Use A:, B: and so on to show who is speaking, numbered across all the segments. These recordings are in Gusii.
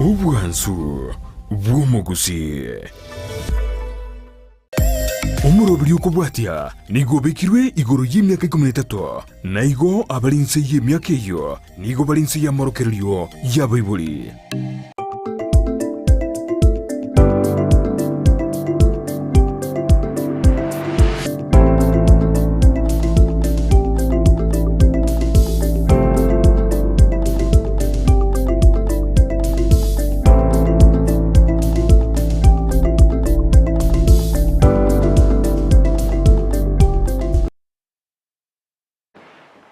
A: Obwansu bw'omogusii. Omoroberi okobwatia nigo obekirwe igoro y'emiaka ikomi na etato, na igo abare inse y'emiaka eyio nigo bare inse y'amorokererio y'abaibori.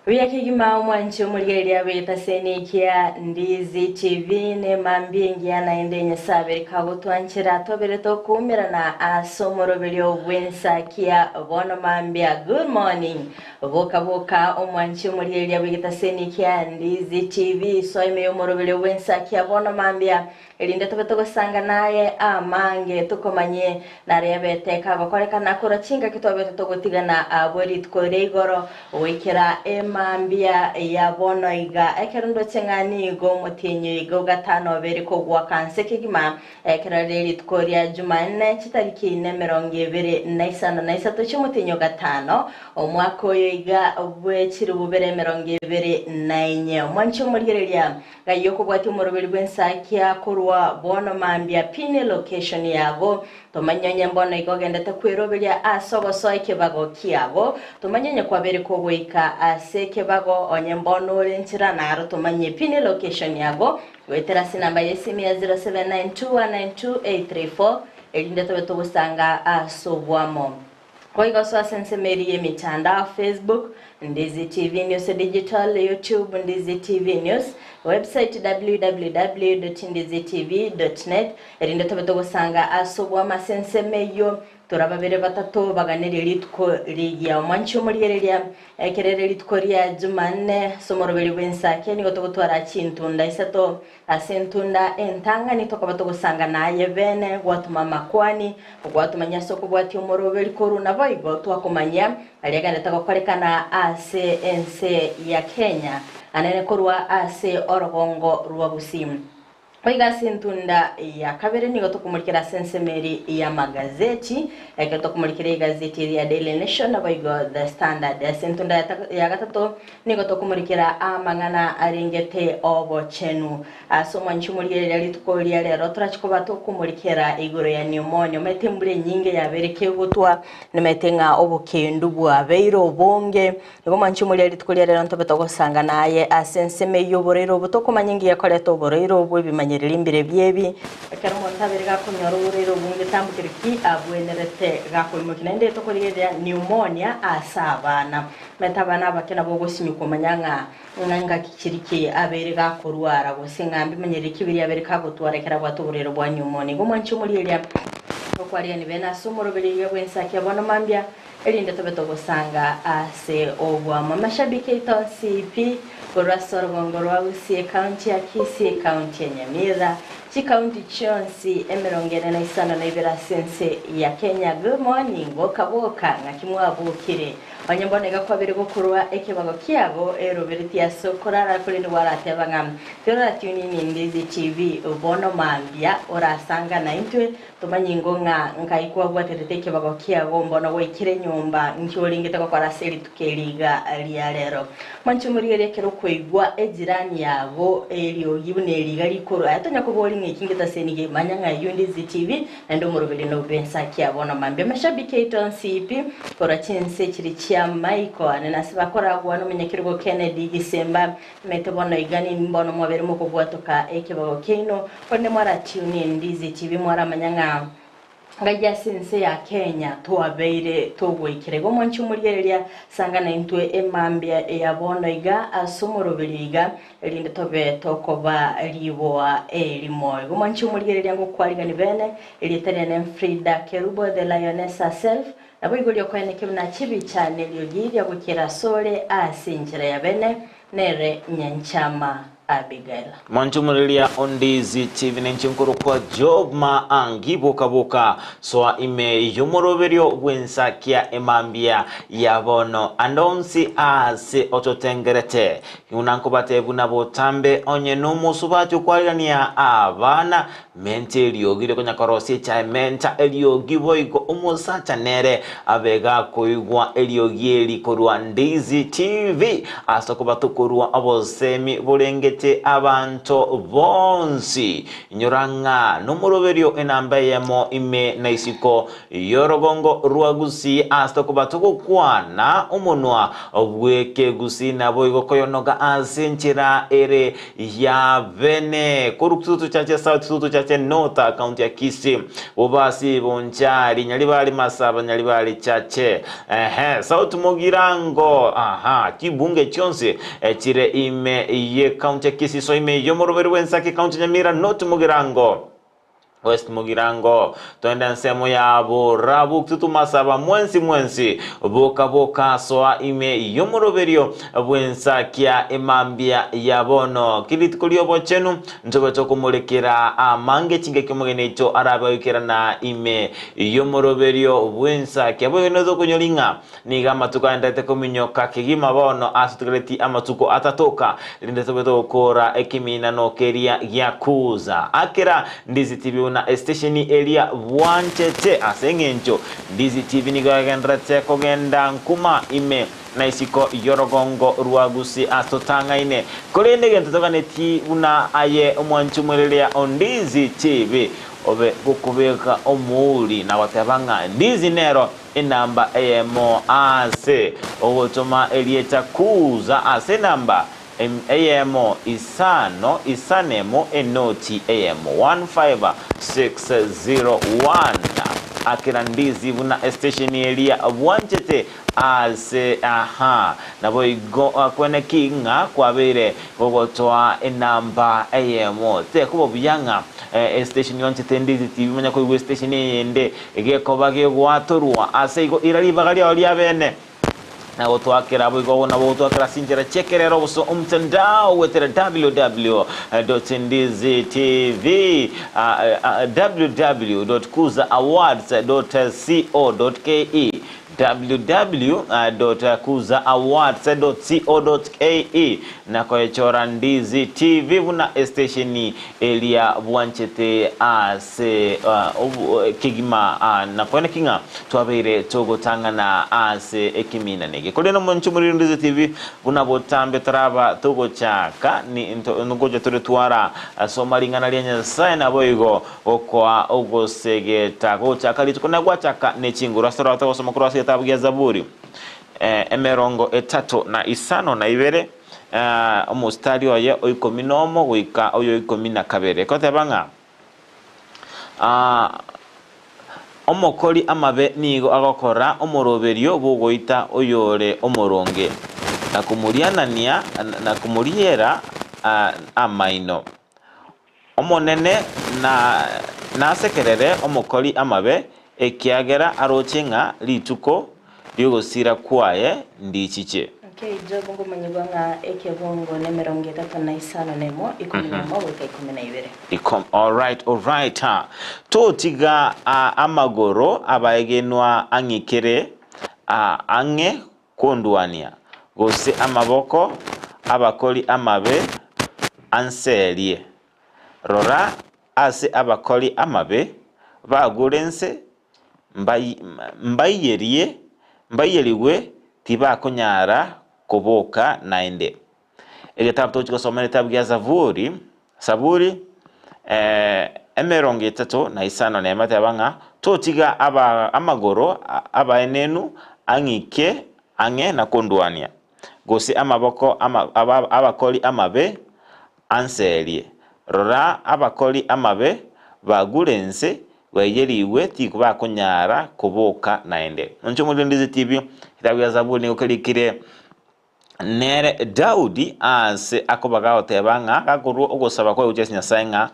B: Buya kegima omwanchi omorigereria bw'egetaseni kia Ndizi TV nemambia engiya naende Nyasae abere kagotwanchera twabere tokoumerana ase omoroberio bw'ensakia bono mambia good morning Boka boka omwanchi omorigereria bw'egetaseni kia Ndizi TV soa ime y'omoroberio bw'ensakia bono mambia Erinde tobe togosanga naye amange, tokomanye narebe tekagokorekana korwa chingaki twabete togotigana abwo rituko ria igoro goikera emambia ya bono iga. Ekero ndoche ng'a nigo omotienyi oiga ogatano obere kogwaka nse kegima, ekero rire rituko ria Jumanne chitariki ine emerongo ebere na isano na isato chi'omotienyi ogatano, omwaka oyo iga bwe chilifu bibere emerongo ebere na inye. Omwanche omorigereria Ng'ai okobwatia omoroberi bw'ensakia korwa bono mambia pin location yago tomanye onye mbono iga ogendete kweroberia ase ogosoa ekebago kiago tomanye onye kwabere kogoika ase ekebago onye mbono ore nchera naro tomanye pin location yago goetera ase enamba y'esimi ya 0792192834 erinde tobe togosanga ase obwamo. Boigo soa ase ensemo eria y'emetandao, Facebook, Ndizi TV News Digital, YouTube, Ndizi TV News, website www.ndizitv.net, erinde tobe togosanga ase obwamo ase ensemo eyio, tore ababere batato baganerie rituko rigiya. Omwanchi omorigereria, ekero ere rituko ria Jumanne, ase omoroberi bw'ensake nigo togotwara chintunda isato Ase entunda entang'ani tokoba togosanga naye bene, gwatoma amakwani, gwatomanyia ase okobwatia omoroberi korwa naboigo twakomanyia aria agenderete gokorekana ase ense ya Kenya, anene korwa ase orogongo rwa Gusii. Boigo ase entunda ya kabere nigo tokomorikera ase ensemo eria y'amagazeti, ekero tokomorikera egazeti eria ya Daily Nation naboigo The Standard. Ase entunda ya gatato Nigo tokomorikera amang'ana arengete obochenu. Ase omwanchi omorigereria rituko ria rero torache koba tokomorikera igoro ya pneumonia. Omanyete embura enyinge yabeire kegotwa, nimanyete ng'a obokendu bwabeire obonge. Igo omwanchi omorigereria rituko ria rero ntobe togosanga naye ase ensemo eyio oborwaire obo tokomanya inki gekoreta oborwaire obwo ebimanyereri mbire biebi. Ekero omonto abeire gakonyora oborwaire obwo ngetambokero ki abwenerete gakoimokia. Naende tokorigereria pneumonia ase abana. Omanyete abana abake nabo ogosinywa komanya ng'a ng'a ngaki chiri ki abeire gakorwara, gose ng'a mbimanyereri ki biria abeire kagotwara ekero abwate oborwaire bwa pneumonia. Igo mwanche omorieria okwarigani bene ase omoroberio bw'ensakia bono mambia, erinde tobe togosanga ase obwamo. Amashabiki aito onsi pi, korwa ase orogongo rwa Gusii, ekaunti ya Kisii, ekaunti ya Nyamira, chikaunti chionsi emerongo ene na isano na ibere ase ense ya Kenya. Good morning, boka boka, ng'aki mwabokire? Onye mbono iga kwabire gokorwa ekebago kiago eroberetie ase okorara, korende gwarateba ng'a torora tune in Ndizi TV bono mambia orasanga naintwe tomanye ingo ng'a nkai kwabwaterete ekebago kiago mbono gwaikire nyomba nki orengete gokora ase rituko eri iga ria rero. Mwanche omorigererie ekero okoigwa ejirani yago eriogi buna eri iga rikorwa aya tonya koboria ng'a eki ngetaseni ge manya ng'a eyio Ndizi TV Naende omoroberi nobe ensakia bono mambia amashabiki aito onsi pi korwa chinse chiri chia maiko ane nase bakoragwa nomonyakerogo Kennedy Gisemba mete bono iga ninwe bono mwabeire mokobwatoka ekebago kiaino korende mwara tune in Ndizi TV mwaramanya ng'a ngai ase ense ya Kenya twabeire togoikera igo mwanche omorigereria sanga naintwe emambia ya bono iga ase omoroberi iga Erinde tobe tokoba riboa erimo. Igo mwanche omorigereria ngokwarigani bene, erieta riane Frida Kerubo the lioness herself, naboigo riokoeneke buna chibicha neriogi riagokera asore ase enchera ya bene, nere Nyanchama Abigail.
C: Mwanche omorigereria o Ndizi TV nenche nkorokwa Job Maangi boka boka soa ime yomoroberio bwensakia emambia ya bono ande onsi aase ototengerete. Buna nkobatebia buna botambe, onye nomosubati okwarirania abana, menta eriogi riokonya korosia echae, menta eriogi boigo omosacha nere abe gakoigwa eriogi eri korwa Ndizi TV ase okoba tokorwa obosemi borengete abanto bonsi. Inyora ng'a nomoroberio enamba eyemo ime na isiko Y'orogongo rwa Gusii ase okoba togokwana omonwa bw'ekegusii naboigo koyonoga ase enchera ere ya bene. Korwa Kitutu Chache South, Kitutu Chache North, County ya Kisii, Bobasi, Bonchari, Nyaribari Masaba, Nyaribari Chache, ehe, South Mugirango, aha, chibunge chionsi chire ime ye County ya Kisii, so ime y'omoroberi bw'Ensaki, County Nyamira, North Mugirango. West Mugirango, Twende ensemo ya borabu titumasaba mwensi mwensi boka boka soa ime y'omoroberio bw'ensakia emambia ya bono. Ki rituko ri'obochenu ntobe tokomorekera amange chingaki omogeni oito arabe oikerana ime y'omoroberio bw'ensakia. Boigo nigo tokonyora ing'a Nigo amatuko aenderete kominyoka kegima bono ase togereti amatuko atatoka, rinde tobe togokoora ekeminano keria gia Kuza. Akera Ndizi TV buna estesheni eria bwanchete ase eng'encho Ndizi TV nigo yagenderete kogenda nkuma ime na isiko y'orogongo rwa Gusii ase totang'aine. Korende egento toganeti buna aye omwanchi omwereria o Ndizi TV obe gokobeka omouri na goteba ng'a Ndizi nero Enamba eyemo ase ogotoma erieta Kuza ase enamba eyemo isano isanemo enoti eyemo, 15601. Akera Ndizi buna estesheni eria bwanchete ase aha. Naboigo kweneki ng'a kwabeire gogotoa enamba eyemo. Tekoba buya ng'a estesheni yonchete Ndizi TV manya koigwa estesheni eyende Gekoba gegoatorwa ase igo ira ribaga riao ri'abeene, na gotwakera boigo nabo gotwakera ase inchera chi'ekerero gose omtandao goetera www.ndizitv www.kuzaawards.co.ke www.kuzaawards.co.ke na koyechora Ndizi TV buna estesheni eria bwanchete ase kegima na koeneki ng'a twabeire togotang'ana ase ekeminana eke. Korende omonche omoriri Ndizi TV buna botambe toraba togochaka ngocha tore twara soma ring'ana ria Nyasae naboigo Gokoa ogosegeta gochaka rituko na gwachaka ne chinguru. Ase toraba togosoma korwa ase egetabu gia Zaburi emerongo etato na isano na ibere, omositari oye o ikomi nomo goika oyo ikomi na kabere, egoteba ng'a, Omokori amabe nigo agokora omoroberio bw'ogoita oyore omoronge, na komorianania na komoriera amaino. Omonene nasekerere omokori amabe, ekiagera aroche ng'a rituko ri'ogosira kwaye ndichiche.
B: Okay, Job ngomanyigwa ng'a ekebungo nemerongo etato na isano nemo, ikomi nemo goika ikomi na ibere.
C: Ikom, alright, alright, ha. Totiga amagoro abaegenwa ang'ikere ang'e kondwania, gose amaboko 'abakori amabe anserie. Rora ase abakori amabe bagure inse, mbaiyerie, mbaiyerigwe tibakonyara koboka naende. Egetabu togochia gosoma negetabu gia Zaburi, Saburi, emerongo etato na isano nemo eteba ng'a, Totiga aba amagoro abaenenu ang'ike ang'e na kondwania, gose amaboko abakori amabe anserie. Rora, abakori amabe bagure inse, baiyerigwe tikobakonyara koboka naende. Inche omorende tibi, egetabu gia Zaburi nigo kerikire. Nere Daudi aase akoba gagoteba ng'a gakorua ogosaba kwaye gochia ase Nyasae ng'a,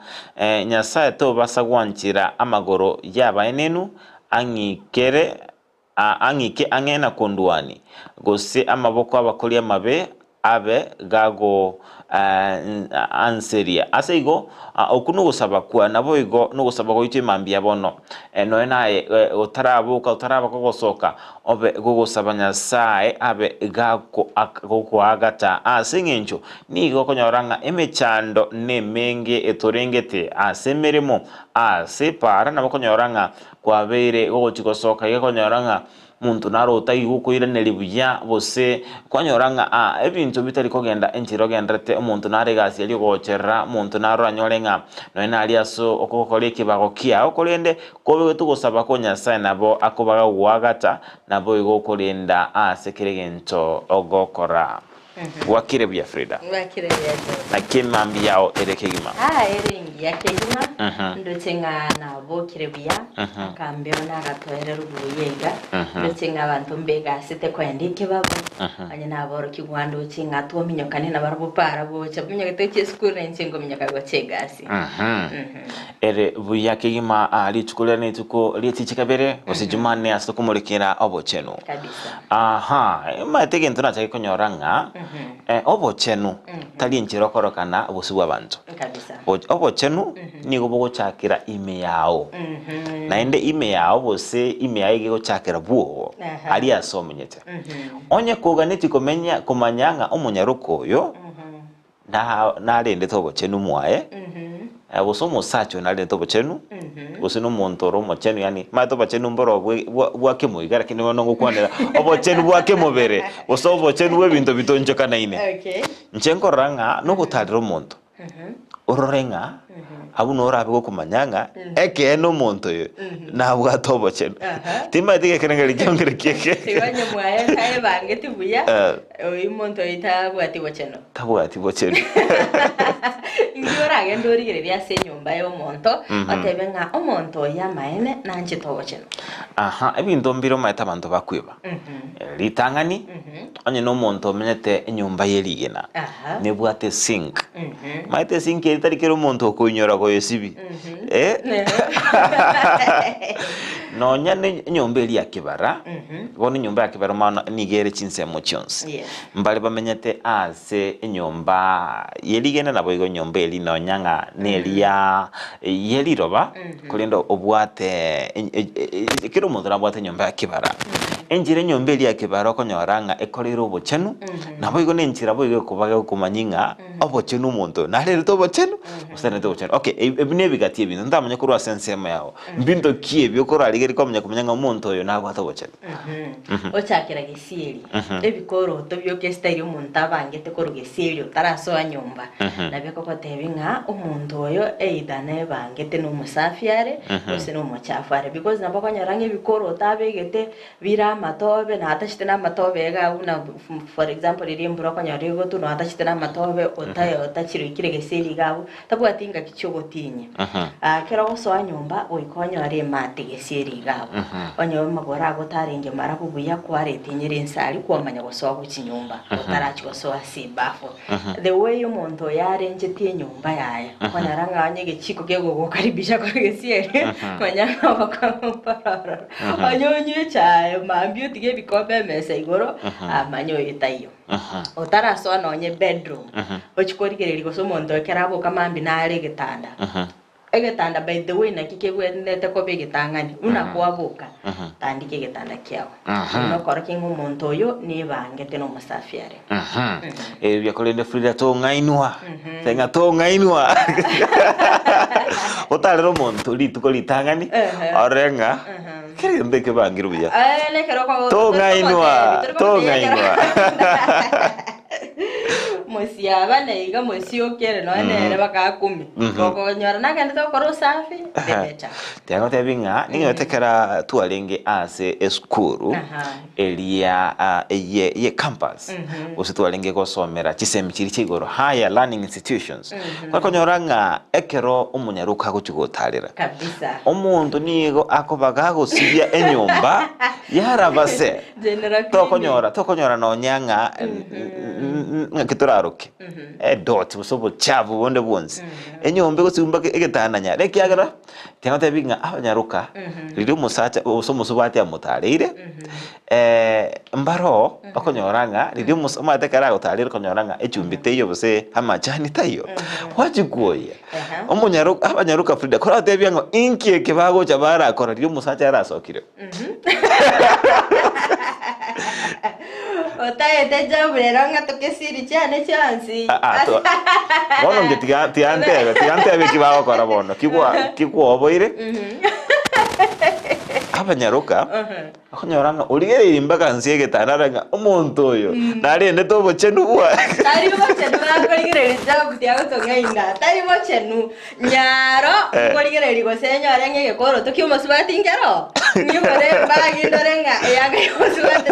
C: Nyasae tobasa gwanchera amagoro y'abaenenu ang'ikere ang'ike ang'e na kondwania, gose amaboko 'abakori amabe abe gago anseria. Ase igo, okwo nogosaba kwa, naboigo nogosaba gwaito emambia bono. Nonya naye otaraboka, otaraba kogosoka, obe gogosaba Nyasae abe gakoagata, ase eng'encho nigo okonyora ng'a emechando nemenge etorengete ase emeremo, ase epaara, nabo okonyora ng'a kwabeire gogochia gosoka iga okonyora ng'a Monto naro otari gokoiraneria buya, gose kwanyora ng'a aa ebinto bitari kogenda enchera ogenderete, omonto nare egasi aria ogocherera, omonto naro oranyore ng'a nonya naria ase okogokora ekebago kiao, korende kobegete ogosaba kwa Nyasae nabo akobaga goagata, naboigo okorenda ase kera egento ogokora. Bwakire buya Frida.
B: Bwakire buya George.
C: Naki emambia yao ere kegima?
B: Aa ere engiya kegima, ndoche ng'a nabokire buya, akambeo nagatoereru buya iga, ndoche ng'a abanto mbegasete koenda ekebago, onye naborokigwa ndoche ng'a twominyokane nabarabwo para gocha baminyokete gochia esukuru na inche nkominyoka gochia egasi.
C: Ere buya kegima aa rituko riria nerituko rie chichi kabere, gose Jumanne ase tokomorekera obochenu.
B: Kabisa.
C: Aha, omanyete egento nachake konyora ng'a obochenu tari enchera okorokana bosio bw'abanto.
B: Kabisa.
C: Obochenu nigo bogochakera ime yao. Naende ime yao gose ime yaye iga egochakera bwogo,
B: Aha.
C: aria ase omenyete. Onye koganetie komenya komanya ng'a omonyaroka oyo Na narendete obochenu mwaye, gose omosacha oyo narendete obochenu, gose na omonto ore omochenu yaani omanyete obochenu mboro bwe bwa bwa kemoika lakini bono ngokwanera obochenu bwa kemobere, gose obochenu bwa ebinto bitonchokanaine.
B: Okay.
C: Inche nkorora ng'a nogotarera omonto, orore ng'a abwo noo orabe gokomanya ng'a ekeene omonto oyo nabwate obochenu.
B: Aha.
C: Timanyeti gekerengerio kiao nkereki eke.
B: Igo onye mwaye taebangeti buya,
C: Eh.
B: Oyio monto oyio tabwati bochenu.
C: Tabwati bochenu.
B: Inki oragende origererie ase enyomba y'omonto, otebe ng'a omonto oyio amaene nanchete obochenu?
C: Aha, ebinto mbire omanyete abanto bakweba. Ritang'ani, onye na omonto omenyete enyomba ye rigena,
B: Aha.
C: nebwate esink. Omanyete esink eri tari kera omonto okoinyora koyesibia. Eh? Nonya ne enyomba eria ya kebara, bono enyomba ya kebara omwana nigo ere chinsemo chionsi.
B: Yes.
C: Mbare bamenyete ase enyomba ye rigena naboigo enyomba eria nonya ng'a neria ye riroba, korende obwate e- e- e- kera omonto nabwate enyomba ya kebara. Enchera enyomba eria ya kebara okonyora ng'a ekoreire obochenu, naboigo na enchera boigo ekoba gekomanyia ng'a obochenu omonto oyo narerete obochenu, gose tarereti obochenu. Okay, ebi nebigati ebinto ntamanya korwa ase ensemo yao. Mbinto ki ebi okorarigereria kwamanya komanya ng'a omonto oyo nabwate obochenu?
B: Ochakera gesieri, ebikoroto bioka esitayiri omonto abangete korwa gesieri otarasoa nyomba, nabio ekogotebia ng'a omonto oyo either nebangete na omosafi are gose na omochafu are because nabo okonyora ng'a ebikoroto abegete bire amatobe na atachete na amatobe iga buna for example riria embura okonyora egotwa na atachete na amatobe otae otachire oikire gesieri iga abwo. Tabwati ngaki chi'ogotinyia. Ekero ogosoa nyomba goika onyore emate gesieri iga abwo. Onye amagoro ago tarenge marabu buya kwaretinyire inse aria kwamanya gosoa gochia nyomba otarachia gosoa ase ebafu. The way omonto oyo arenchetie enyomba yaye okonyora ng'a onye egechiko kegogokaribisha korwa gesieri manya ng'a obokong'u mbororo. Onye onywe echae mambia otige ebikombe emesa igoro manya oyo taiyo. Otarasoa nonye bedroom, ochie korigereria gose omonto ekero aboka mambia nare egetanda. Egetanda by the way naki kegwenerete koba egetang'ani, buna kwaboka, tandika egetanda kiago. Oyio nokorokia ng'a omonto oyo nebangete na omosafi are.
C: Ebi biakorende Frida tong'ainwa, teng'a tong'ainwa. Otarere omonto rituko ritang'ani, orore ng'a Kera egento ekebangire buya.
B: Eh, nekero oko-
C: Tong'ainwa,
B: tori komotebia ekero-
C: tong'ainwa.
B: Mosiaba naiga mosiokere nonya nere bakakumi. Okonyora nagendete gokora usafi, the better.
C: Tiagotebi ng'a nigo tekera twarenge ase esukuru
B: Aha.
C: eria ah, eye ye campus gose twarenge gosomera chisemi chiria chia igoro higher learning institutions Kwakonyora ng'a ekero omonyaroka agochia gotarera,
B: Kabisa.
C: omonto nigo akoba gagosibia enyomba yarabase.
B: General cleaning.
C: Tokonyora tokonyora nonya ng'a ng'aki toraro. oraroke edot gose obochafu bonde bwonsi, enyomba egosibu mpaka egetanda nyare ekiagera tiagotebi ng'a abanyaroka riria omosacha gose omosubati amotareire mbaroo okonyora ng'a riria omosa omanyete ekero agotarire okonyora ng'a echumbi teiyo gose amachani taiyo, gwachia kwoyia. Omonyaro abanyaroka Frida koratebia ng'a inki eke bagocha barakora riria omosacha arasokire.
B: Otaete job rero ng'a tokesiri chiane chionsi.
C: Ah, ah, to- bono inche tiga tiga ntebe tiga ntebe eki bagokora bono kigwa kigwoboire abanyaroka Okonyora ng'a origereirie mpaka nse y'egetanda arore ng'a omonto oyo narendete obochenu bwaye.
B: Tari bochenu bakorigereria job tiagotong'aina tari bochenu nyaro
C: Eh.
B: nkorigereria gose nyore ng'a egekoroto kia omosubati nkero ng'igore embagi ndore ng'a eyanga ya omosubati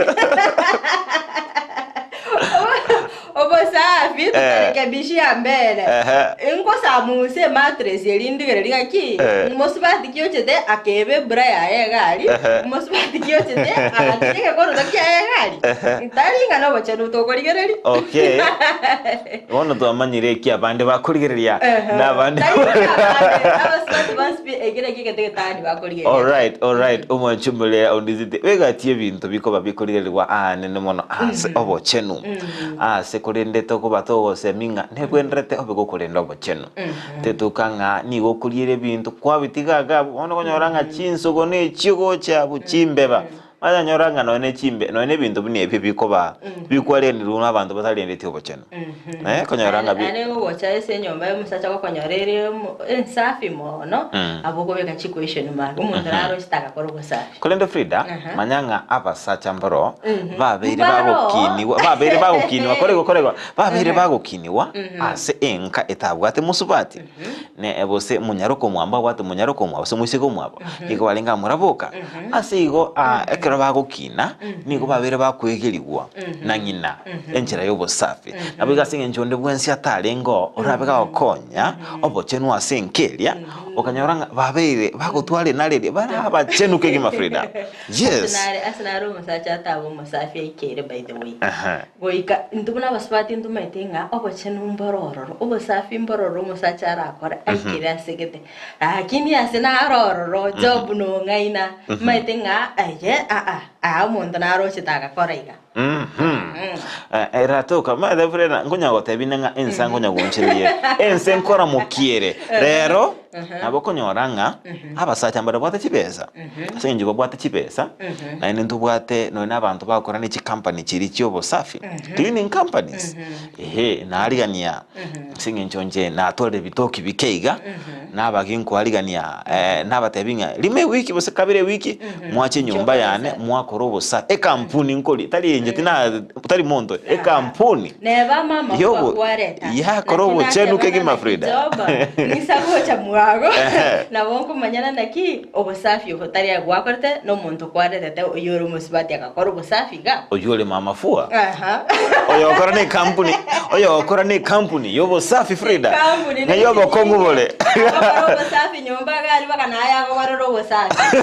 B: Obosafi tutarekebishia mbere.
C: Ehe.
B: Nkosamusa emattress eria ndigererie ng'aki
C: Eh.
B: mosubati ki ochete akeba ebura yaye egari,
C: Ehe.
B: mosubati ki ochete agatiga egekoroto kiaye egari.
C: Ehe.
B: Tari ng'a nobochenu tokorigereria.
C: Okay. Bono twamanyire eki abande bakorigereria
B: Ehe.
C: na abande
B: Tari ng'a abande, abasubati bonsi pi eki nakio egento egetani bakorigereria.
C: Alright, alright, omwanchi omorere ondizite wegati ebinto bikoba bikorigererigwa aanene mono ase obochenu. Ase korende tokoba togosemia ng'a nebwenerete obe gokorenda obochenu. Tetoka ng'a nigo okoriera ebinto kwabitiga iga abwo, bono okonyora ng'a chinsogo na echio gocha abwo chimbeba, banyanyora ng'a nonye ne chimbe nonye na ebinto buna ebio bikoba bikwarenirwe na abanto batarendeti obochenu. Okonyora ng'a bi.
B: Aye ogocha ase enyomba y'omosacha gokonyora ere ensafi mono, abwo okobeka chiquestion mark, omonto naroche tagakora obosafi.
C: Korende Frida,
B: Aha.
C: manya ng'a abasacha mbaro babeire
B: Mbaro.
C: bagokinigwa, babeire bagokinigwa, koregwa koregwa, babeire bagokinigwa ase enka etabwate mosubati, ne gose monyaroka omwabo mbabwate monyaroka omwabo gose moiseke omwabo, nigo barenge amura boka. Ase igo ah, ekero bagokina, nigo babeire bakwegerigwa na ng'ina enchera y'obosafi. Naboigo ase eng'encho onde bwensi atarenge oo, orabe gagokonya obochenu ase enka eria, Okanyora ng'a babeire bagotwara enara eria bare abachenu kegima Frida. Yes.
B: Ase nare ase nare omosacha ataba omosafi aikeire by the way.
C: Aha.
B: Goika intwe buna abasubati ntomaete ng'a obochenu mboro ororo, obosafi mboro ororo omosacha arakore aikere ase gete. Lakini ase naro ororo job nong'aina, maete ng'a aye aa aa omonto narochete agakora iga.
C: Eratoka maete Freda nkonya gotebia ng'a ense nkonya gonchereria ense nkoramokiere rero nabo okonyora ng'a abasacha mbare babwate chibesa ase eng'encho babwate chibesa naende ntobwate nonye na abanto bagokora ne chicompany chiria chia obosafi cleaning companies ehe narigania ase eng'encho inche natwarire ebitoki bike iga. Nabaki nkwarigania, nabatebi ng'a rimo ewiki gose kabere ewiki, mwache enyomba yane mwakora obosa, ekampuni nkoria, tari inche tina tari monto, ekampuni
B: Neba mama
C: yobo
B: kwareta
C: yakora obochenu kegima Frida.
B: Ng'isa gocha mwago
C: Ehe.
B: nabo nkomanyana naki obosafi obo tari gwakorete na omonto kwaretete oyio ore omosubati agakora obosafi iga.
C: Oyio ore mama fua.
B: Aha.
C: Oyokora ne ekampuni, oyokora ne ekampuni y'obosafi Frida.
B: Ekampuni
C: Ng'a y'obokong'u bore.
B: Agokora obosafi nyomba iga aria mpaka naye agokorera obosafi.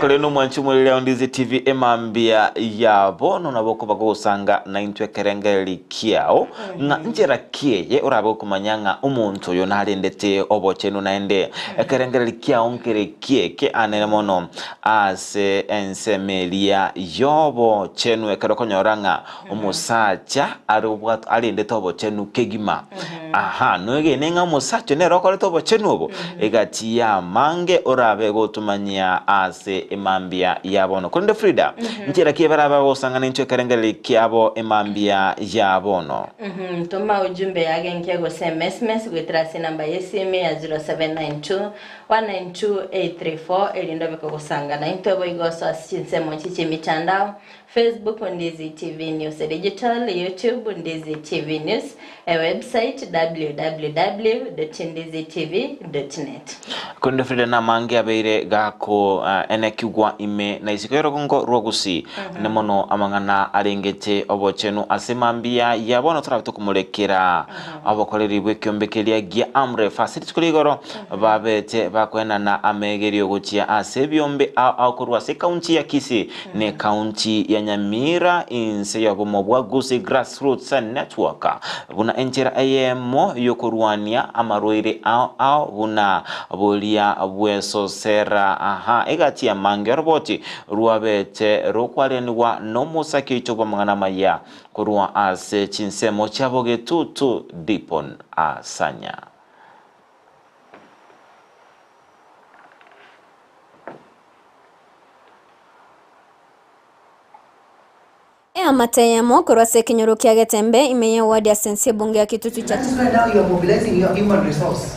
C: Korende omwanchi omoriri ao Ndizi TV emambia ya bono nabo okoba gogosanga naintwe ekerengereri kiao ng'a nchera ki eye orabe gokomanya ng'a omonto oyo narendete obochenu naende ekerengereri kiao nkere ki eke anene mono Ase ensemo eria y'obochenu ekero okonyora ng'a omosacha are obwat arendete obochenu kegima. Aha, noegene ng'a omosacha oyo nere okorete obochenu obo? Egati y'amange orabe gotomanyia ase emambia ya bono. Korende Frida, nchera ki barabe bagosang'ana intwe ekerengererio kiabo emambia ya bono?
B: Toma ujumbe yage nke gose emesmes goetera ase enamba y'esimi ya 0792 192834 erinde obe kogosanga naintwe boigo osoe ase chinsemo echi chi'emitandao, Facebook, Ndizi TV News Digital, YouTube, Ndizi TV News. Ewebsite, www.ndizitv.net.
C: Korende Frida namange abeire gako enekigwa ime na isiko y'orogongo rwa Gusii, ne mono amang'ana arengete obochenu ase mambia ya bono torabe tokomorekera obokoreri bw'ekiombe keria gia Amref ase rituko ria igoro babete bakoenana amegerio gochia ase ebiombe ao ao korwa ase ekaunti ya Kisii ne ekaunti ya Nyamira inse y'obomo bwa Gusii Grassroots Network buna enchera eyemo y'okorwania amarwaire ao ao buna boria bw'esosera. Aha egati y'amange oroboti rwabete rokwarenigwa nomosaki oito bw'amang'ana amaya korwa ase chinsemo chiabo getutu Dipon Asanya.
D: Eamate eyemo korwa ase ekenyoro kia Getembe, ime y'eward ase ense ebunge ya Kitutu
E: Chache. That's why now you are mobilizing your human resource.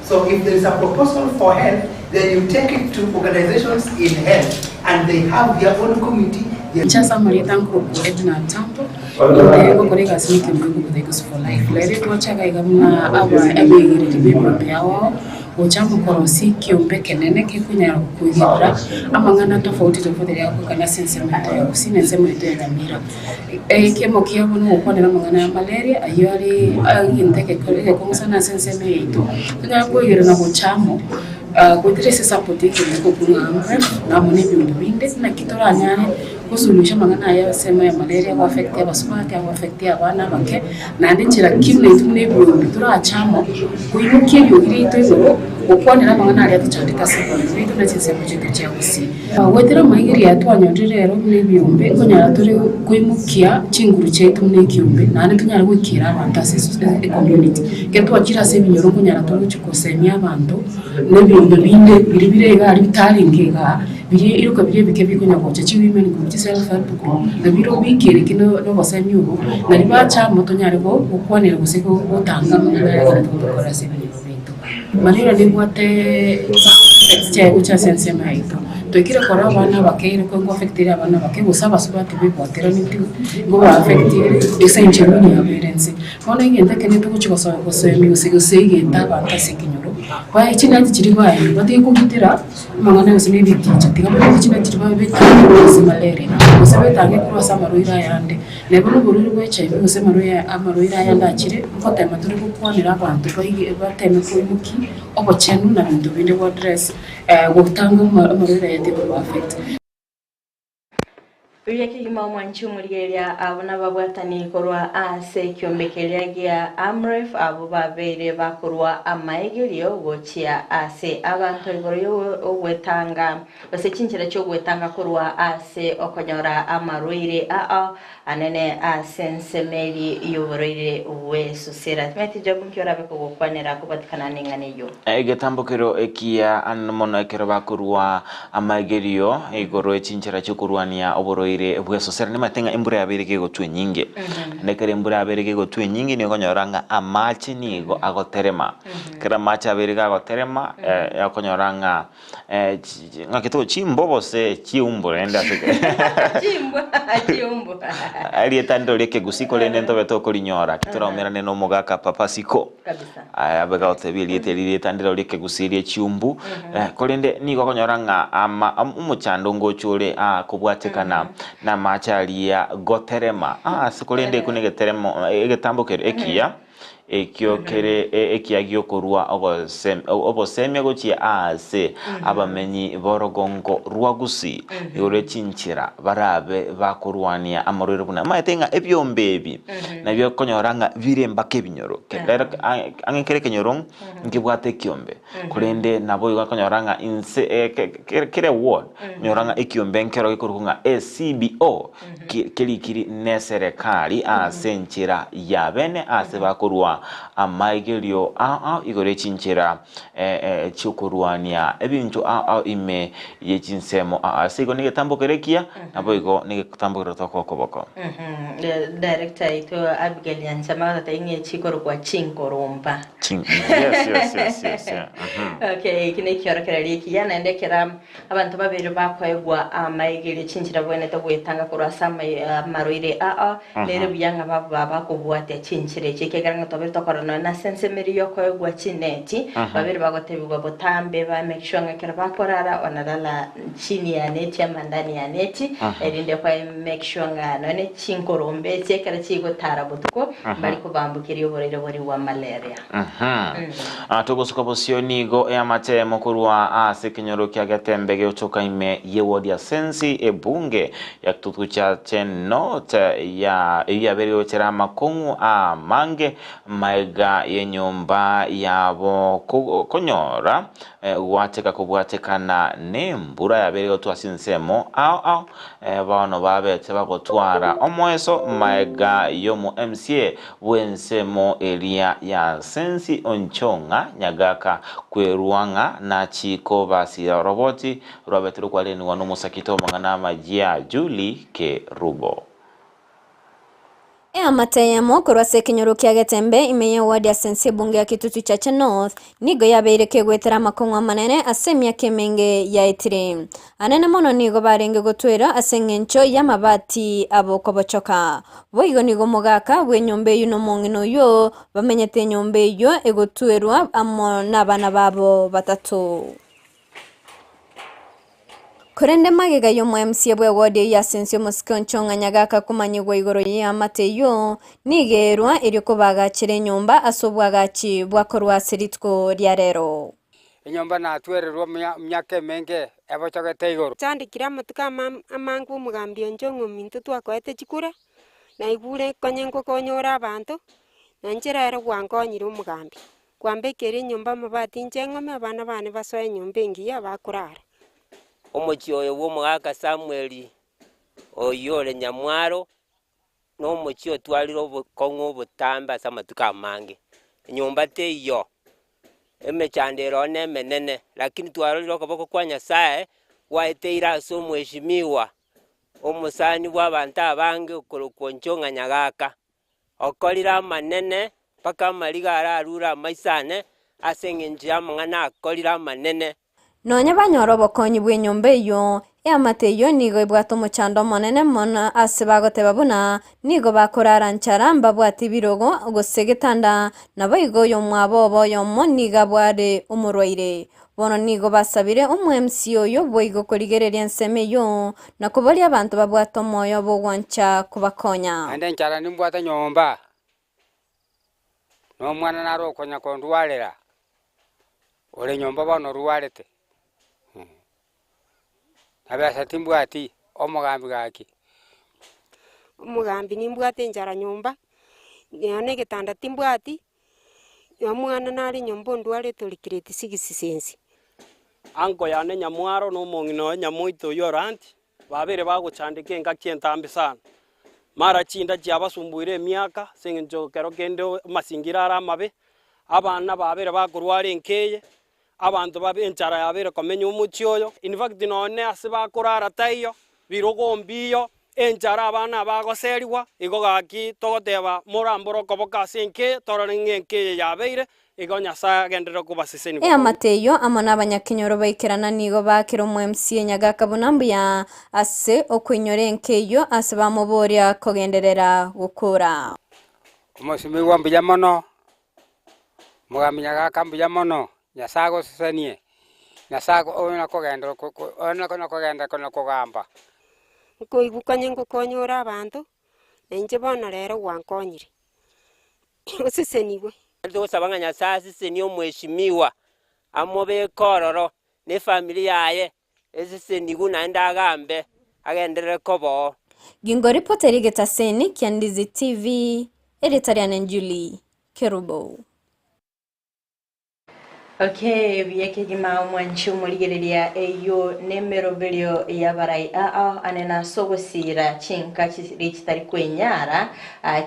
E: So if there is a proposal for health, then you take it to organizations in health and they have their own committee. Their
F: Inche ase amarieta nkorokwa Edna Ntambo, inde ngokora egasi nekeombe ekobua Echoes for Life. Rero twacha iga iga buna aba abegereri b'ebiombe ao ao, gocha amo korosia ekiombe ekenene gekonyara koigerera amang'ana tofauti tofauti aria agokoreka ase ensemo yaito ya Gusii na ensemo yaito ya Nyamira. Ekiamo kiabo nogokwanera amang'ana ya malaria ayio are egento egekong'u sana ase ensemo eye yaito, tonyare koigerera gocha amo goetera ase esupport y'ekeombe ekobua ng'a AMREF na amo na ebiombe binde naki toranyare gosuluhisha amang'ana aya ensemo ya malaria ago affect abasubati, ago affect abana abake, naende enchera ki buna intwe buna ebiombe torache amo koimokia eriogi riaito igoro gokwanera amang'ana aria atochandete ase oboremo bwaito na chinsemo chiaito chia gusii. Goetera amaigerio aya twanyorire rero buna ebiombe, nkonyara tore koimokia chinguru chiaito buna ekiombe, naende tonyare goikera abanto ase ecommunity. Ekero twachire ase ebinyoro nkonyara tore gochia gosemia abanto, na ebiombe binde biria bire iga aria bitarenge igaa, biria ebiroka biria ebike bikonya gocha, chiwomen group, chiself help group, nabio biikere ki na obosemia obo, nario bacha amo tonyare gokwanera gose gotanga amang'ana aya ekero togokora ase ebinyoro biaito. Malaria nebwate effects chiaye gocha ase ensemo yaito, toikire korora abana abake ere ko affect ere abana abake gose abasubati bebwateraneti nigo ba affect ere ase enchera onye yabeire nse. Bono egento ekio nigo togochia gosemia gose gosegeta abanto ase ekenyoro, bae chineti chiria baeirwe batige kogitera amang'ana gose na ebiticha, tiga babeke chineti chiria babetange korwa ase malaria, gose betange korwa ase amarwaire ayande. Na bono oborwaire bwa HIV gose amarwaire amarwaire ayande achire, ngotema tore gokwanera abanto baige bateme koimokia obochenu na binto binde gwa dress gotanga amarwaire aya tikoba affect.
B: Buya kegima omwanchi omorigereria abwo nababwatani korwa ase ekiombe keria gia Amref abwo babeire bakorwa amaegerio gochia ase abanto igoro y'ogwetanga gose chinchera chi'ogwetanga korwa ase okonyora amarwaire ao anene ase ensemo eri y'oborwaire bw'esusera. Timanyeti Job nki orabe kogokwanera kobatikana neng'ana eyio.
C: Egetambokero ekiya mono ekero bakorua Amaigerio igoro e chinchera chi'okorwania oborwaire bw'esosera. Nimanyete ng'a embura yabeire gegotwa enyinge. Naende ekero embura yabeire gegotwa enyinge nigo okonyora ng'a amache nigo agoterema. Ekero amache abeire gagoterema, okonyora ng'a ng'aki togo chimbo gose chiumbu rende ase
B: Chimbwa, chiumbu.
C: Erieta ndiro ekegusii korende ntobe tokorinyora, titoraumerane na omogaka Papa Siko.
B: Kabisa.
C: Aya abe gagotebia erieta eri rieta ndiro ri'ekegusii rie chiumbu, korende nigo okonyora ng'a ama omochando ngocha ore aa kobwatekana namache aria goterema ase korende ekio negeteremo egetambo kere ekiya ekio kere ekiya giokorua ogosem obosemia gochia aase abamenyi b'orogongo rwa Gusii igoro ye chinchera barabe bakorwania amarwaire buna omanyete ng'a ebiombe ebi nabio okonyora ng'a bire mpaka ebinyoro. Rero ang'e kera ekenyoro nkebwate ekiombe, korende nabo igo okonyora ng'a inse kera eward, onyora ng'a ekiombe nkero gekorokwa ng'a ACBO, kerikiri ne eserekari ase enchera ya bene ase bakorwa. koegwa amaigerio ao ao igoro y'echinchera chi'okorwania ebinto ao ao ime ye chinsemo ao. Ase igo negetambo kere ekiya, naboigo negetambo kere tokoa okoboko.
B: Director yaito Abigail Nyanchama agototebi ng'a echi chikorokwa chinkoromba.
C: Ching yes yes yes yes yeah. Mhm.
B: Okay, eki nekiorokererio ekiya naende ekero abanto babere bakoegwa amaigerio chinchera bwenerete goetanga korwa ase amarwaire ao, nere buya ng'a baba bakobwatia chinchera echio ekiagera ng'a twabere tokorora nonya nase ensemo eria yokoegwa chineti, babere bagotebigwa botambe ba make sure ng'a ekero bakorara wanalala chini ya neti ama ndani ya neti, erinde kwa make sure ng'a nonya ne chinkorombe echi ekero chigotara botuko, mbari kobambukeria oborwaire boria bwa malaria.
C: Togosuka bosio nigo eamatemo korwa ase ekenyoro kia Getembe geotoka ime ye ward ya Sensi ebunge ya Kitutu Chache North ya eyio yabeire gochera amakong'u amange maega yenyomba yabo konyora gwateka kobwatekana nembura yabeire gotwa ase ensemo ao ao bono babete bagotwara omoeso maega yomo MCA bw'ensemo eria ya Sensi Onchong'a Nyagaka kwerua ng'a nachi kobasira oroboti rwabete rokwarenigwa nomosakito omong'ana amajia Julie Kerubo.
D: Eamate eyemo korwa ase ekenyoro kia Getembe ime y'eward ya Sensi ebunge ya Kitutu Chache North nigo yabeire kegwetera amakong'u amanene ase emiaka emenge yaetire. Anene mono nigo barenge gotwera ase engencho y'amabati abo kobochoka. Boigo nigo omogaka bw'enyomba eyio na omong'ina oyio bamenyete enyomba eyio egotwerwa amo nabana babo batato. Korende magega y'omoMCA bw'ewodi eyio ase ense omosike Onchong'a Nyagaka komanyigwa igoro y'eamate eyio, nigo erwa erio kobaagachera enyomba ase obwagachi bwakorwa ase rituko ria rero.
G: Enyomba natwererwe emiaka emenge ebochogete igoro.
H: Chandekire amatuko amange omogambi Onchong'a ominto twakoete chikura, naigure konye nkokonyora abanto, na inche rero gwankonyire omogambi. Kwambekeire enyomba amabati inche ng'ome abana bane basoe enyomba engiya bakorara.
I: Omochie oyo bw'omogaka Samweli, oyio ore nyamwaro, nomochie otwarire obokong'u obotambe ase amatuko amange. Enyomba teiyo, emechando ere oo nemenene, lakini twarorire okoboko kwa Nyasaye gwaeteire ase omweshimiwa, omosani bw'abanto abange okorokwa Onchong'a Nyagaka. Okorire amanene mpaka amariga ararure amaiso ane, ase engencho y'amang'ana akorire amanene.
D: Nonya banyora obokonyi bw'enyomba eyio, eamate eyio nigo ebwate omochando omonene mono ase bagoteba buna nigo bakorara nchara mbabwati birogo gose getanda, naboigo oyomwabo obo oyomo nigo abware omorwaire. Bono nigo basabire omo-MC oyo boigo korigereria ensemo eyio, na koboria abanto babwate omoyo bw'ogwancha kobakonya.
G: Naende enchara nimbwate nyomba, na omwana naro okonya kondwarera, ore nyomba bono orwarete, na besa timbwati, omogambi gaki.
H: Omogambi nimbwate enchara nyomba, nonya na egetanda timbwati. Omwana nare nyomba ondwarete ore grade six sense.
J: Anko yane nyamwaro na omong'ina oye nyamoito oyio ore anti, babeire bagochandeka engaki entambe sana. Mara chinda chiabasumbuire emiaka ase eng'encho kero kende amasingira are amabe, abana babeire bakorwara enka eye, abanto babe enchara yabeire komenya omochie oyo. In fact nonye ase bakorara taiyo, birogo mbiyo, enchara abana abagoserigwa, igo gaki togoteba morambore okoboko ase enka eye, torore ng'a enka eye yabeire, igo Nyasae agenderere kobasesenia bokong'u.
D: Eamate eyio amo nabanyakenyoro baikerana nigo baakera omo-MCA Nyagaka buna mbuya ase okoinyora enka eyio ase bamoboria kogenderera gokora.
G: Omosimigwa mbuya mono, Omogambi Nyagaka mbuya mono, Nyasae agosesenie, Nyasae oyo nakogenda oyo nakogenda kona kogamba.
H: Nkoigwa konya ngokonyora abanto, na inche bono rero gwankonyire, osesenigwe.
I: Togosaba ng'a Nyasae asesenie omweshimiwa, amobeke ororo, na efamiri yaye, esesenigwe naende agambe, agenderere koba oo.
D: Gingoripota eria egetaseni kia Ndizi TV, erieta riane Julie Kerubo.
B: Okay, buya kegima omwanchi omorigereria eyio nemeroberio y'abarai aa ane nase ogosiira chinka chiria chitari kwenyara,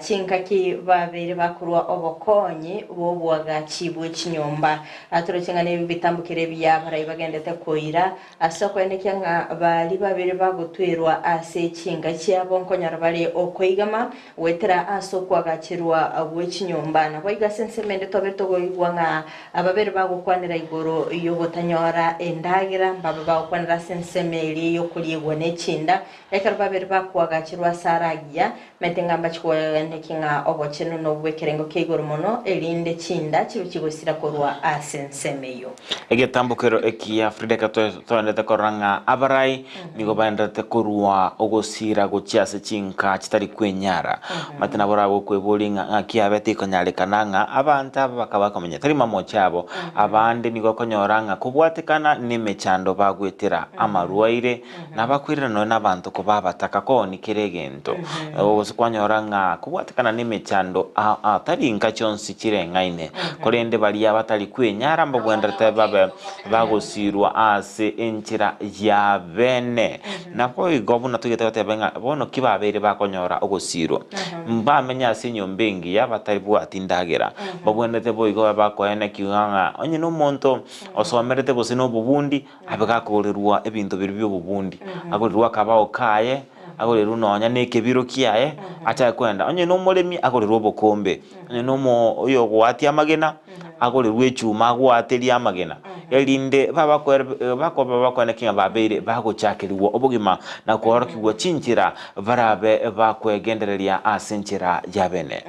B: chinkaki babeire bakorwa obokonyi bw'oboagachi bwe chinyomba. Toroche ng'a nebi bitambokero ebiya abarai bagendete koira ase okoenekia ng'a baria babeire bagotwerwa ase chinka chiabo nkonyora bare okoigama Goetera ase okoagacherwa gwe chinyomba. Naboigo ase ensemo ende tobe tokoigwa ng'a ababere bagokwanera igoro y'ogotanyora endagera, mbabe bagokwanera ase ensemo eria y'okoriegwa ne chinda. Ekero babere bakoagacherwa ase are agiya, mete ng'a mbache koenekia ng'a obochenu nobw'ekerengo kia igoro mono, erinde chinda chibe chigosira korwa ase ensemo eyio.
C: Egetambokero ekiya Frida ekero toendete korora ng'a abarai Nigo baendererete korua ogosiira gochia ase chinka chitari kwenyara. Omanyete nabo orabe okweboria ng'a ng'aki abe tikonyarekana ng'a abanto aba bakaba bakomenya tari mamoche abo. Abande nigo okonyora ng'a kobwatekana nemechando bagwetera, amarwaire, na bakoirana nonya na abanto koba abataka kooni kera egento. Gose kwanyora ng'a kobwatekana nemechando aa aa tari nka chionsi chireng'aine, korende baria batari kwenyara mbabwenerete babe bagosiirwa ase enchera ya bene. Naboigo buna togete goteba ng'a bono ki babeire bakonyora ogosiirwa, mbamenye ase enyomba engiya batabwati ndagera. Babwenerete boigo babe bakoenekiwa ng'a onye nomonto osomerete gose nobobundi, abe gakoorerwa ebinto biria bi'obobundi, agorerwe akabao kaye, agorerwe nonya na ekebiro kiaye, achake koenda. Onye nomoremi, agorerwe obokombe, onye nomo oyogoatia amagena, agorerwe echuma agoaterie amagena, erinde bakoba bakoeneki ng'a babeire bagochakerigwa obogima na koorokigwa chinchera barabe bakwegendereria ase enchera y'abene.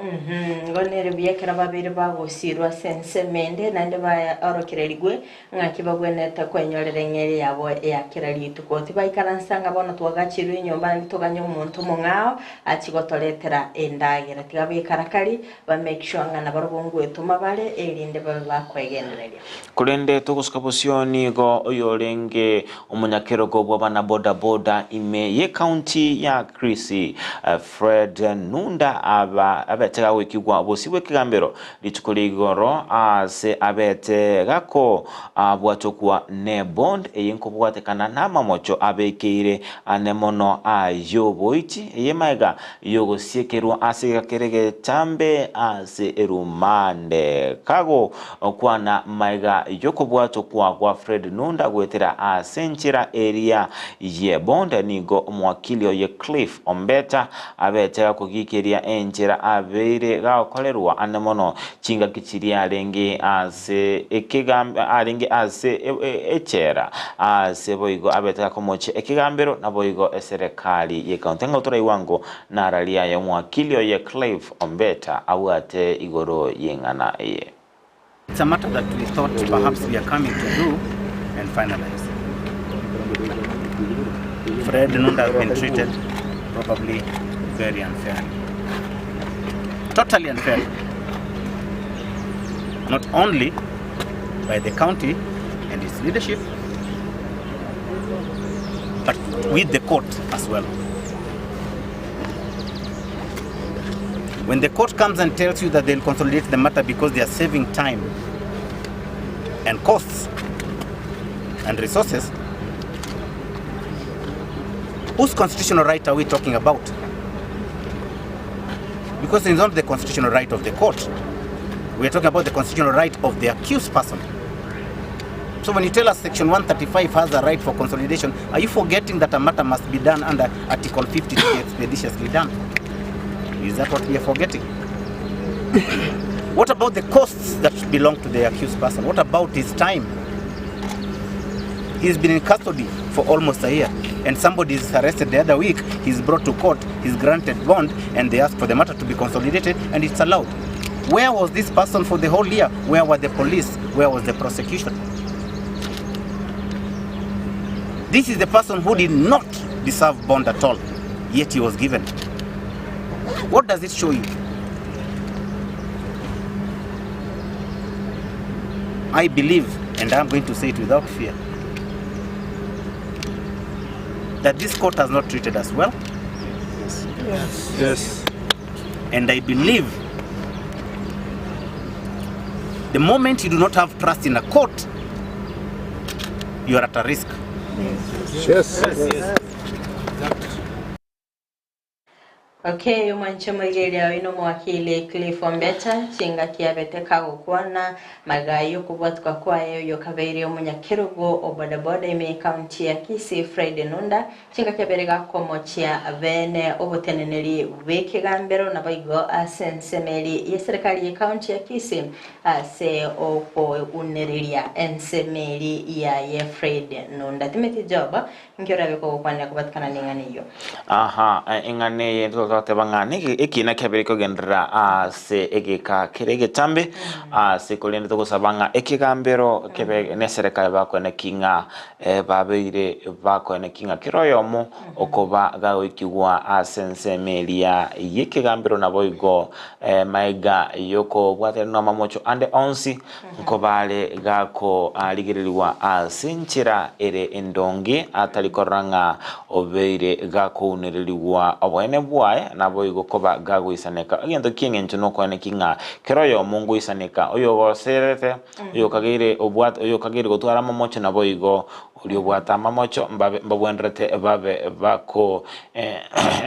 B: Igo nere buya ekero babeire bagosiirwe ase ensemo ende, naende baorokererigwe ng'aki bagwenerete kwenyorera eng'eria yabo ya kera rituko. Tibaikaransa ng'a bono twagachirwe enyomba naende toganye omonto omong'ao achie gotoretera endagera. Tiga baikarakari Ba make sure ng'a nabarobwo ngwetoma bare, erinde babe bakwegendereria.
C: Korende togosuka bosio nigo oyorenge omonyakerogo bw'abana boda boda ime y'ecounty ya Kisii Fred Nunda aba abete gagoikigwa bosio bw'ekegambero rituko ria igoro ase abete gako bwatokwa ne bond eye nkobwatekana namamocho abekeire ane mono ay'oboiti eye maega Y'ogosiekerwa ase egakere getambe ase erumande. Kagokwana magega y'okobwatokwa gwa Fred Nunda goetera ase enchera eria y'ebonde, nigo omowakili oye Cliff Ombeta abete gakogikeria enchera abeire gagokorerwa ande mono chingaki chiria arenge ase ekegambe arenge ase echela ase boigo abete gakomochia ekegambero naboigo eserekari y'ecounty ng'a toraigwa ngo nararia aye omwakili oye Clive Ombeta abwate igoro y'eng'ana eye.
K: It's a matter that we thought perhaps we are coming to do and finalize. Fred Nunda has been treated probably very unfairly. Totally unfairly. Not only by the county and its leadership, but with the court as well. When the court comes and tells you that they'll consolidate the matter because they are saving time and costs and resources, whose constitutional right are we talking about? Because it's not the constitutional right of the court. We are talking about the constitutional right of the accused person. So when you tell us Section 135 has a right for consolidation, are you forgetting that a matter must be done under Article 50 to be expeditiously done? Is that what we are forgetting? What about the costs that belong to the accused person? What about his time? He's been in custody for almost a year, and somebody is arrested the other week, he's brought to court, he's granted bond, and they ask for the matter to be consolidated, and it's allowed. Where was this person for the whole year? Where were the police? Where was the prosecution? This is the person who did not deserve bond at all, yet he was given. What does it show you? I believe, and I'm going to say it without fear, that this court has not treated us well.
L: Yes. Yes.
K: Yes. And I believe The moment you do not have trust in a court, you are at a risk.
L: Yes.
B: Okay, omwanche omorigereria oino omowakili Cliff Ombeta chingaki abete kagokwana magega y'okobwatwa kwaye oyo kabeire omonyakerogo o bodaboda ime y'ecounty ya Kisii Friday Nunda chingaki abere gakomochia bene oboteneneri bw'ekegambero naboigo ase ensemo eri y'eserekari y'ecounty ya Kisii ase okounereria ensemo eri yaye Fred Nunda. Timothy Job Inki orabe kogokwanera kobatikana neng'ana eyio?
C: Aha, eng'ana eye togoteba ng'a nege ekina kiabere kogenderera ase egeka kere egetambe, ase korende togosaba ng'a ekegambero kebe neserekari bakoeneki ng'a babeire bakoeneki ng'a kera oyomo okoba gagoikigwa ase ensemo eria y'ekegambero naboigo maega y'okobwateranwa amamocho ande onsi Nkobare gakoarigererigwa ase enchera ere endonge, atari korora ng'a obeire gakounererigwa oboene bwaye, naboigo koba gagoisaneka. Egento ki'engencho nokoeneki ng'a kera oyomo ngoisaneka, oyogoserete, oyokageire obwate, oyokageire gotwara amamocho naboigo oria obwate amamocho mbabe mbabwenerete babe bako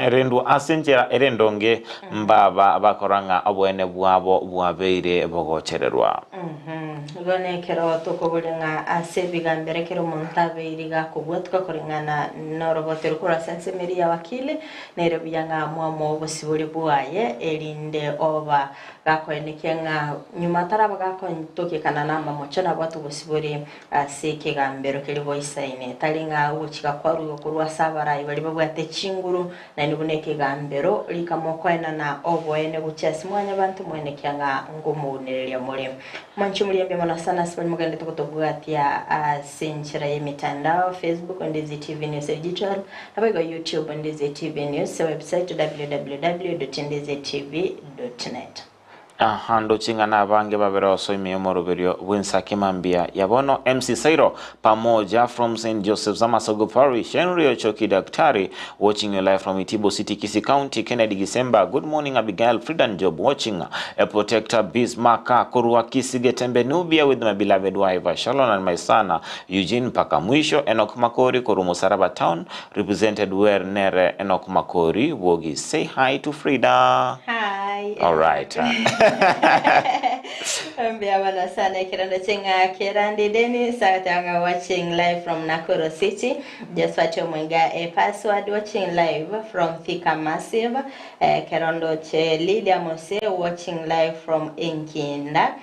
C: rendwa ase enchera ere endonge, mbaba bakora ng'a oboene bwabo bwabeire bogochererwa.
B: Igo nekero tokoboria ng'a ase ebigambero ekero omonto abeire iga akobwatwa koreng'ana noroboti korwa ase ensemo eria ya wakili, nere buya ng'a mwamoe obosibore bwaye, erinde oba gakoenekia ng'a nyuma ataraba gakontokekana namamocho nabwate obosibore Ase ekegambero keria boisaine, tari ng'a ogochika kwarugwe korwa ase abarai baria babwate chinguru, naende buna ekegambero rikamokoenana oboene gochia ase Mwanyabanto mwenekia ng'a ngomounereria more. Mwanche omoriambia mono sana ase baria mogenderete gotobwatia ase enchera y'emetandao, Facebook, Ndizi TV News Digital, naboigo YouTube, Ndizi TV News, website www.ndizitv.net.
C: Aha ndoche ng'a nabange babere oso ime y'omoroberio bw'ensake mambia ya bono MC Sairo pamoja from St Joseph's Amasogo Parish Henry Ochoki Daktari watching you live from Itibo City Kisii County Kennedy Gisemba good morning Abigail Frida Job watching a protector Bismarck korwa Kisii Getembe Nubia with my beloved wife Shalon and my son Eugene mpaka mwisho Enoch Makori korwa Musaraba Town represented where nere Enoch Makori Bwogi say hi to Frida
B: Hi.
C: All right.
B: Mbuya mono sana ekerando ching'a kerandi Dennis agateba ng'a watching live from Nakuru City Josphat Omwenga a password watching live from Thika Massive eh, kerondo che Lydia Mose watching live from Enkinda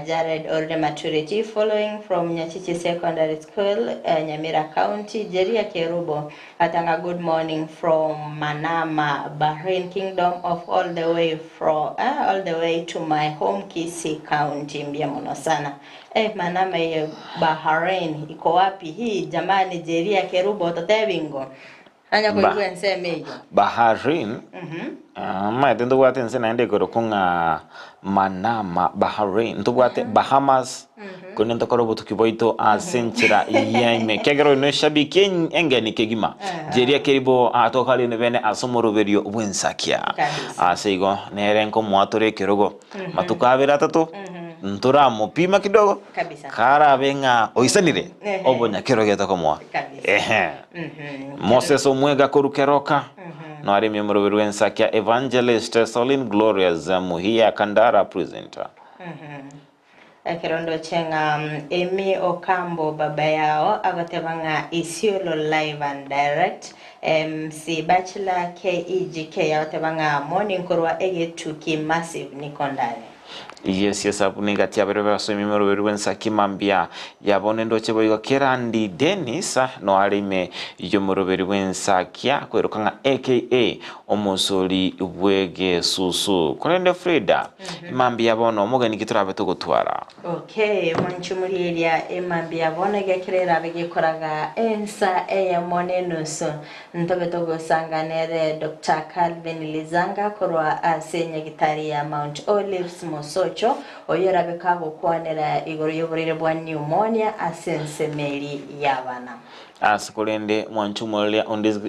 B: Jared Orire Maturity following from Nyachichi Secondary School, Nyamira County, Jeria Kerubo atanga good morning from Manama, Bahrain Kingdom of all the way from all the way to my home Kisii County. Mbuya mono sana. Eh, Manama eye Bahrain iko wapi hii jamani Jeria Kerubo totebi ngo. Anya koigwa ensemo eyio.
C: Bahrain, omanyete ntobwate ense naende ekorokwa ng'a Manama, Bahrain, ntobwate Bahamas, korende ntokore obotuki bwaito ase enchera ya ime. Ekiagera oyo neshabiki engeni kegima, Jeria Keribo atokarine bene ase omoroberio bw'ensakia. Ase igo nere nkomoa tore ekerogo matuko abere atato, ntoramopima kidogo, karabe ng'a oisanire, obonyakerogo tokomoa. Ehe. Moses Omwega korwa Keroka, noaremie omoroberi bw'ensakia Evangelist Solin Glorious Muhia Kandara presenter.
B: Ekero ndoche ng'a Emmy Okambo baba yao agoteba ng'a Isiolo live and direct, MC Bachelor KEGK agoteba ng'a morning korwa egetuki massive niko ndani.
C: Yes yes abwo nengati abere basomi moroberi bw'ensaki mambia ya bono endoche boigo Kerandi Dennis no are ime y'omoroberi bw'ensakia kweroka ng'a aka omosori bw'egesusu. Korende Frida emambia ya bono omogeni ki torabe togotwara?
B: Okay, mwanche omorieria emambia ya bono egekero erabe gekoraga ensa eyemo nenusu Ntobe togosanga nere Doctor Calvin Lizanga korwa ase nyagitari ya Mount Olives Mosocho. Mosocho oyio orabe kagokwanera igoro y'oborwaire bwa pneumonia ase ensemo eri y'abana.
C: Ase korende mwanche omoreria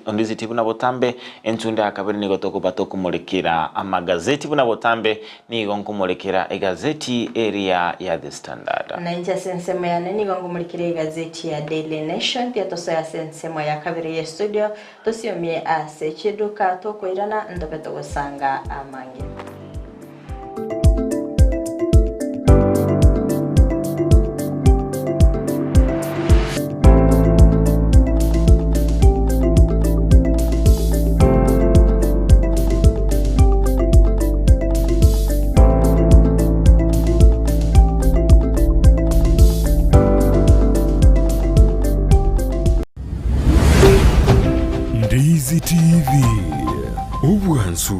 C: ondiziti buna botambe, enchunda ya kabere nigo tokoba tokomorekera amagazeti buna botambe, nigo nkomorekera egazeti eria ya The Standard.
B: Na inche ase ensemo yane nigo nkomorekera egazeti ya Daily Nation, tiga tosoe ase ensemo ya kabere ye studio, Tosiomie ase chiduka tokoirana ntobe togosanga amange.
A: Ndizi TV, obwansu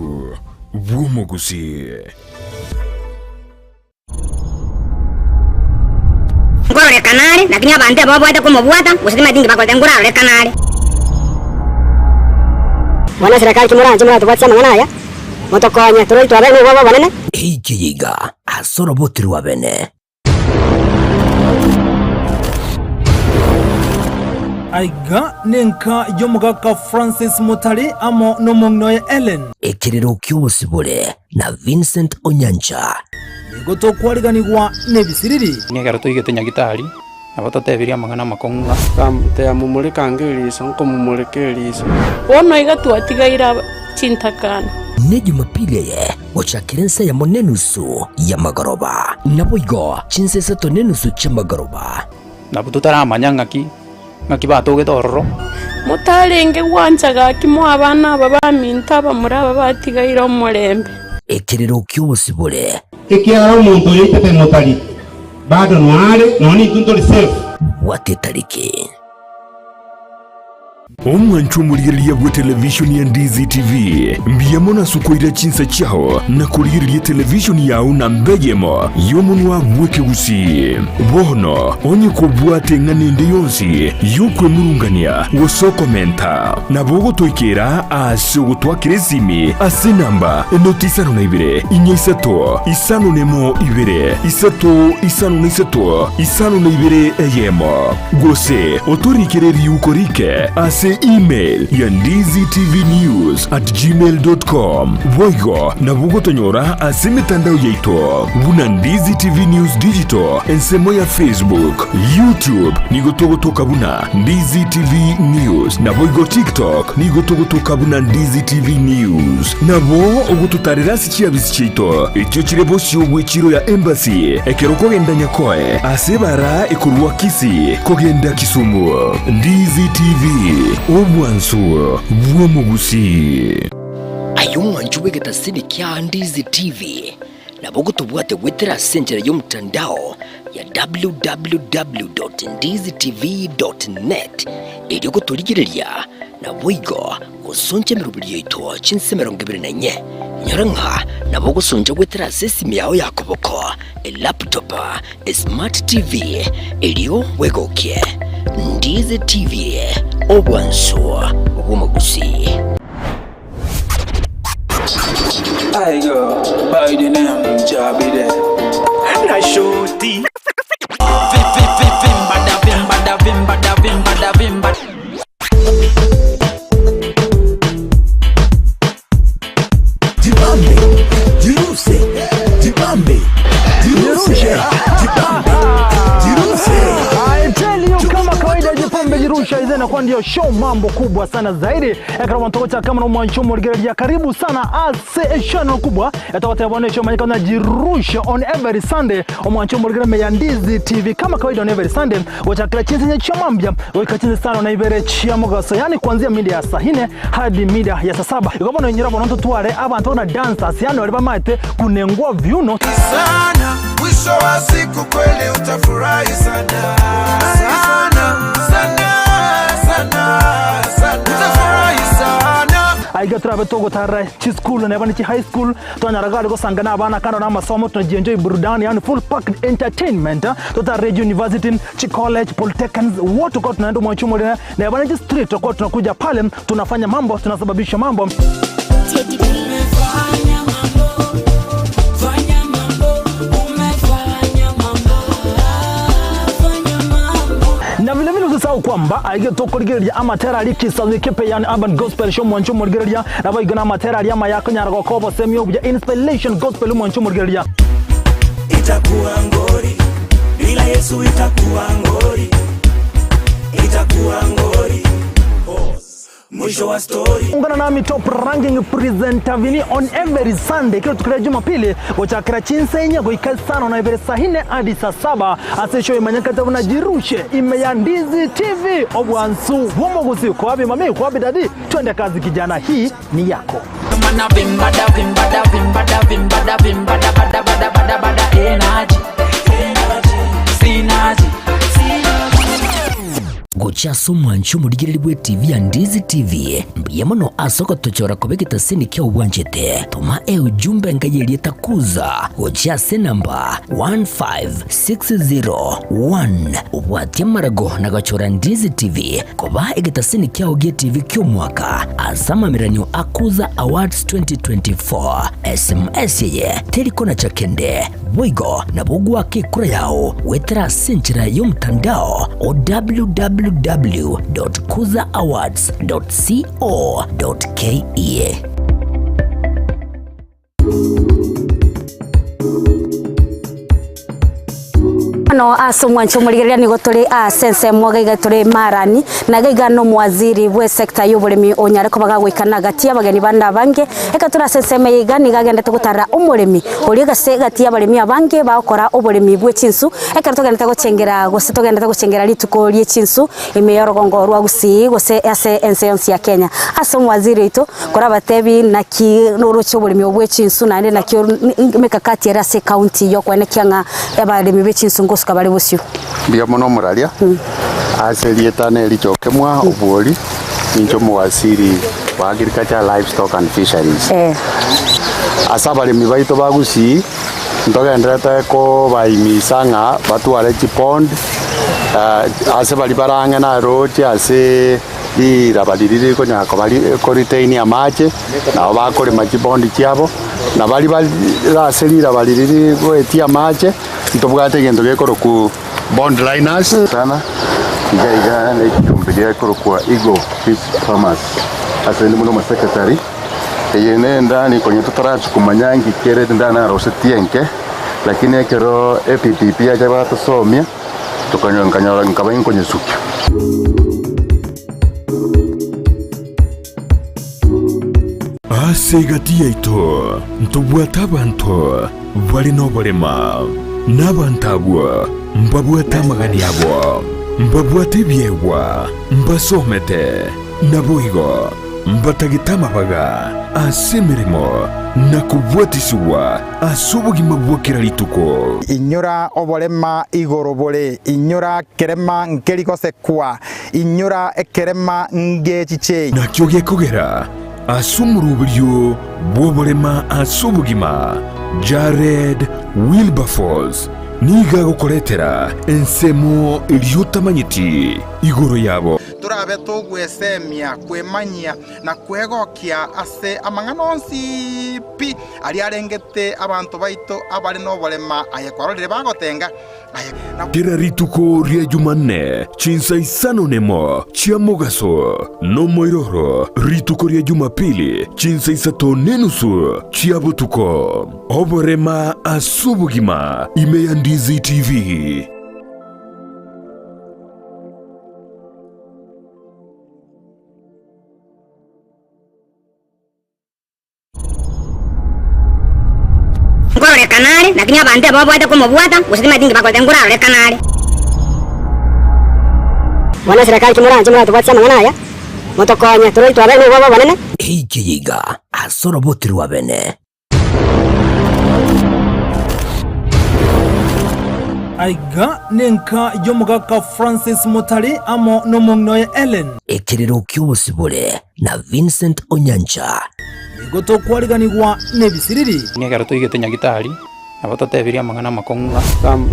A: bw'omogusi.
M: Nkororekana are, lakini abanto ebabwate komobwata, gose timanyeti inki bakorete, nkorarorekana are.
N: Bono eserekari kimoranche moratobwatie amang'ana aya, motokonye, torore twabeire nobwoba obonene.
O: Eike yiga ase oroboti rwa bene.
P: Aiga nenka y'omogaka Francis Mutari amo nomong'ina oye Ellen.
O: Ekerero ki'obosibore na Vincent Onyancha.
P: Nigo tokwariganigwa nebisiriri.
Q: Ekero toigete nyagitari, nabo totebirie amang'ana amakong'u ng'a.
R: Nkamoteebia, Momoreke ange eriso, nkomomoreka eriso.
S: Bono iga twatigaire aba chintakana.
O: Ne Jumapili eye gochakera ensa eyemo nenusu y'amagoroba. Naboigo chinsa isato nenusu chi'amagoroba.
Q: Nabwo totaramanya ng'aki ng'aki batogete ororo.
S: Motarenge gwancha gaki moe abana aba baminto abamura aba batigaire omorembe.
O: Ekerero ki'obosibore.
T: Ekiagera omonto oyo oitete motari, bado noare, nonya intwe ntori safe.
O: Bwata etariki.
A: Omwanchwa omorigereria bw'etelevishoni ya Ndizi TV, mbuya mono ase okoira chinsa chiao na korigereria etelevishoni yao namba eyemo y'omonwa bw'ekegusii. Bono onye kobwate eng'ana ende yonsi y'okwemurungania gose okomenta, nabo ogotoikera ase ogotwakera esimi ase enamba enoti isano na ibere, inya isato, isano nemo ibere, isato isano na isato, isano na ibere eyemo. Gose otorikere riuko rike ase email ya ndizitvnews@gmail.com. Boigo nabo ogotonyora ase emetandao yaito buna Ndizi TV News Digital ensemo ya Facebook, YouTube nigo togotoka buna Ndizi TV News naboigo TikTok nigo togotoka buna Ndizi TV News. Nabo ogototarera ase chiabisi chiaito echio chire bosio bw'echiro ya Embassy ekero okogenda Nyakoe ase ebara ekorwa Kisii kogenda Kisumu. Ndizi TV, obwansu bw'omogusii.
O: Aye omwanchi bw'egetasini kia Ndizi TV, nabo ogotobwate goetera ase enchera y'omotandao ya www.ndizitv.net erio gotorigereria naboigo gosoncha emeroberi yaito chinse 24. Nyora ng'a nabo ogosoncha goetera ase esimi yao ya koboko, elaptop, esmart TV, erio bwegokie. Ndizi TV, obwansu bw'omogusii.
U: I go by the name Jabide. Nashoti. Vimbada, vimbada, vimbada, vimbada, vimbada.
O: Jibambe, jiruse, jibambe, jiruse, jibambe, jiruse.
P: I tell you kama kawaida jipambe jirusha ize inakuwa ndio show mambo kubwa sana zaidi ekero kama na mwancho morigereria karibu sana ase channel kubwa etabatebona eshow manyika na jirusha on every Sunday omwancho morigereria ya Ndizi TV kama kawaida on every Sunday gochakira chinse nye chamambia goika chinse sana na ibere chia mugaso yani kuanzia mida ya saa hine hadi mida ya saa saba ikobono inyira bono tutware abantu na dancers yani bari bamaete kunengwa viuno
V: sana mwisho wa siku kweli utafurahi sana sana sana sana sana utafurahi sana
P: aiga turabe tugutara chi school neba ni chi high school twanyaraga ari gusanga na abana kando na masomo tunajienjoy burudani yani full packed entertainment tutare university chi college polytechnics wote kwa tunaenda mwachumo neba ni chi street kwa tunakuja pale tunafanya mambo tunasababisha mambo
W: Fanya mambo, fanya mambo,
P: Sisahau kwamba aiga tokorigereria amatera aria kisazi ekepe yani Urban Gospel Show mwanche omorigereria, naboigo namatera aria amaya akonyara gokoa obosemi obuya Inspiration Gospel mwanche omorigereria.
U: Itakuwa ngori bila Yesu, itakuwa ngori, itakuwa ngori. Mwisho wa story.
P: Ungana nami top ranking presenter Vini on every Sunday kila tukira Jumapili gochakera chinsa goika isano na ibere saa ine hadi saa saba ase eshow emanyekete buna Jirushe ime ya Ndizi TV obwansu bw'omogusi kwabi mami kwabi dadi twende kazi kijana hii ni yako.
U: Mana vimba da vimba da vimba da vimba da vimba da bada bada bada bada energy. Synergy.
O: Gochia ase omwancho omorigereria bw'etibi ya Ndizi TV, mbuya mono ase ogotochora koba egetasini kia obwanchete. Toma eujumbe enka y'erieta Kuza gochia ase enamba 15601 obwatie amarago na gochora Ndizi TV koba egetasini kiao gi'etibi ki'omwaka ase amameranio a Kuza Awards 2024. SMS eye teri konacha kende. Boigo nabo ogoaka ekura yao goetera ase enchera y'omotandao o www.kuzaawards.co.ke.
E: Bono ase omwancho omorigereria nigo tore ase ensemo iga iga tore Marani, na iga iga nomowaziri bw'esector y'oboremi onyare koba gagoikana gati y'abageni bande abange. Ekero tore ase ensemo eye iga nigo agendete gotarera omoremi oria gase gati y'abaremi abange bagokora oboremi bwe chinsu, ekero togendete gochengera gose togendete gochengera rituko rie chinsu ime y'orogongo rwa Gusii gose ase ense yonsi ya Kenya. Ase omowaziri oito korabatebi naki noroche oboremi obo bwe chinsu naende naki emekakati ere ase ecounty y'okoenekia ng'a abaremi be chinsu ngosuka bare bosio.
F: Mbuya mono omoraria, ase erieta nerichoke mwa obwori, ninche omowaziri wa Agriculture, Livestock and Fisheries. Ase abaremi baito ba Gusii, ntogenderete kobaimisa ng'a batware chipond, ase baria bare ang'e na roche ase riraba riria rikonyara koba koretain amache, nabo bakorema chibondi chiabo, na baria bare ase riraba riria rigoetia amache, ntobwate egento gekorokwa bond liners.
W: Sana iga iga ne ekiombe gekorokwa Eagle Fish Farmers ase inde buna omosecretary, eye ne endani konya totarachia komanya nki kere endani narosetie enke, lakini ekero EPPP yacha batosomia. Tokanyora nkanyora nkaba inkonyesukia.
A: Ase egati yaito ntobwate abanto bare noborema, na abanto abwo mbabwate amagani abo, mbabwate ebiegwa, mbasomete, naboigo mbatagete amabaga ase emeremo na kobwatisigwa Ase obogima bwa kera rituko.
X: Inyora oborema igoro bore, inyora kerema nkeri gosekwa, inyora ekerema ngechiche.
A: Nakio gekogera ase omoroberio bw'oborema ase obogima, Jared Wilberforce nigo agokoretera ensemo eria otamanyeti igoro yabo.
X: Torabe togwesemia, kwemanyia, na kwegokia ase amang'ana onsi pi aria arengete abanto baito abare noborema, aye kwarorire bagotenga, aye na.
A: Kera rituko ria Jumanne chinsa isano nemo chia mogaso, nomoiroro rituko ria Jumapili chinsa isato nenusu chia botuko. Oborema ase obogima ime ya Ndizi TV.
M: Nkororekana are, lakini abanto ebabwate komobwata, gose timanyeti inki bakorete, nkorarorekana are.
N: Bono eserekari timoranche moratobwatie amang'ana aya, motokonye torori twabere nobwoba obonene.
O: Eike yiga ase oroboti rwa bene.
P: Aiga nenka y'omogaka Francis Mutari amo nomong'ina oye Ellen.
O: Ekerero ki'obosibore na Vincent Onyancha.
P: Nigo tokwariganigwa nebisiriri.
Q: Ekero toigete nyagitari, nabo totebirie amang'ana amakong'u ng'a.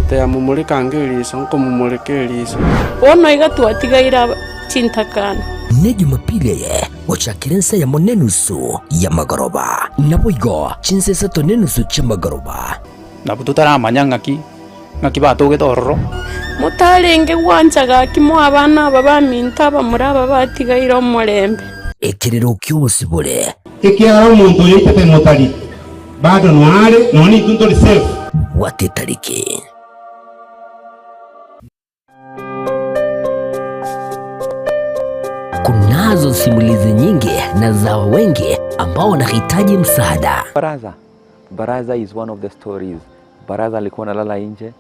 R: Tiyamomoreka ng'eriso, nkomomoreka eriso.
S: Bono iga twatigaire aba chintakana.
O: Ne Jumapili eye gochakera ensa eyemo nenusu y'amagoroba. Naboigo chinsa isato nenusu chi'amagoroba.
Q: Nabo totaramanya ng'aki. Ng'aki batogete ororo.
S: Motarenge gwancha gaki moe abana aba baminto abamura aba batigaire omorembe.
O: Ekerero ki'obosibore.
T: Ekiagera omonto oyo oitete motari, bado noare, nonya intwe ntori safe.
O: Bwata etariki. Kunazo simulizi nyingi na za wengi ambao wanahitaji msaada.
G: Baraza. Baraza is one of the stories. Baraza alikuwa analala nje.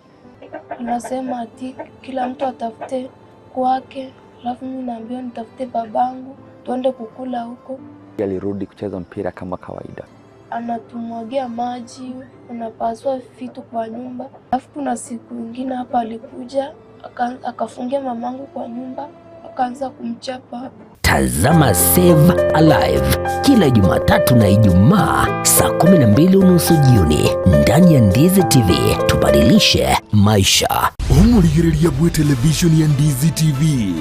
H: Anasema ati kila mtu atafute kwake, alafu mimi naambiwa nitafute babangu tuende kukula huko.
G: Alirudi kucheza mpira kama kawaida.
H: Anatumwagia maji, unapasua vitu kwa nyumba. Alafu kuna siku ingine hapa alikuja akafungia mamangu kwa nyumba akaanza kumchapa.
O: Tazama Save Alive kila Jumatatu na Ijumaa saa 12:30 jioni ndani ya Ndizi TV. Tubadilishe maisha.
A: Omorigereria bwe televishoni ya Ndizi TV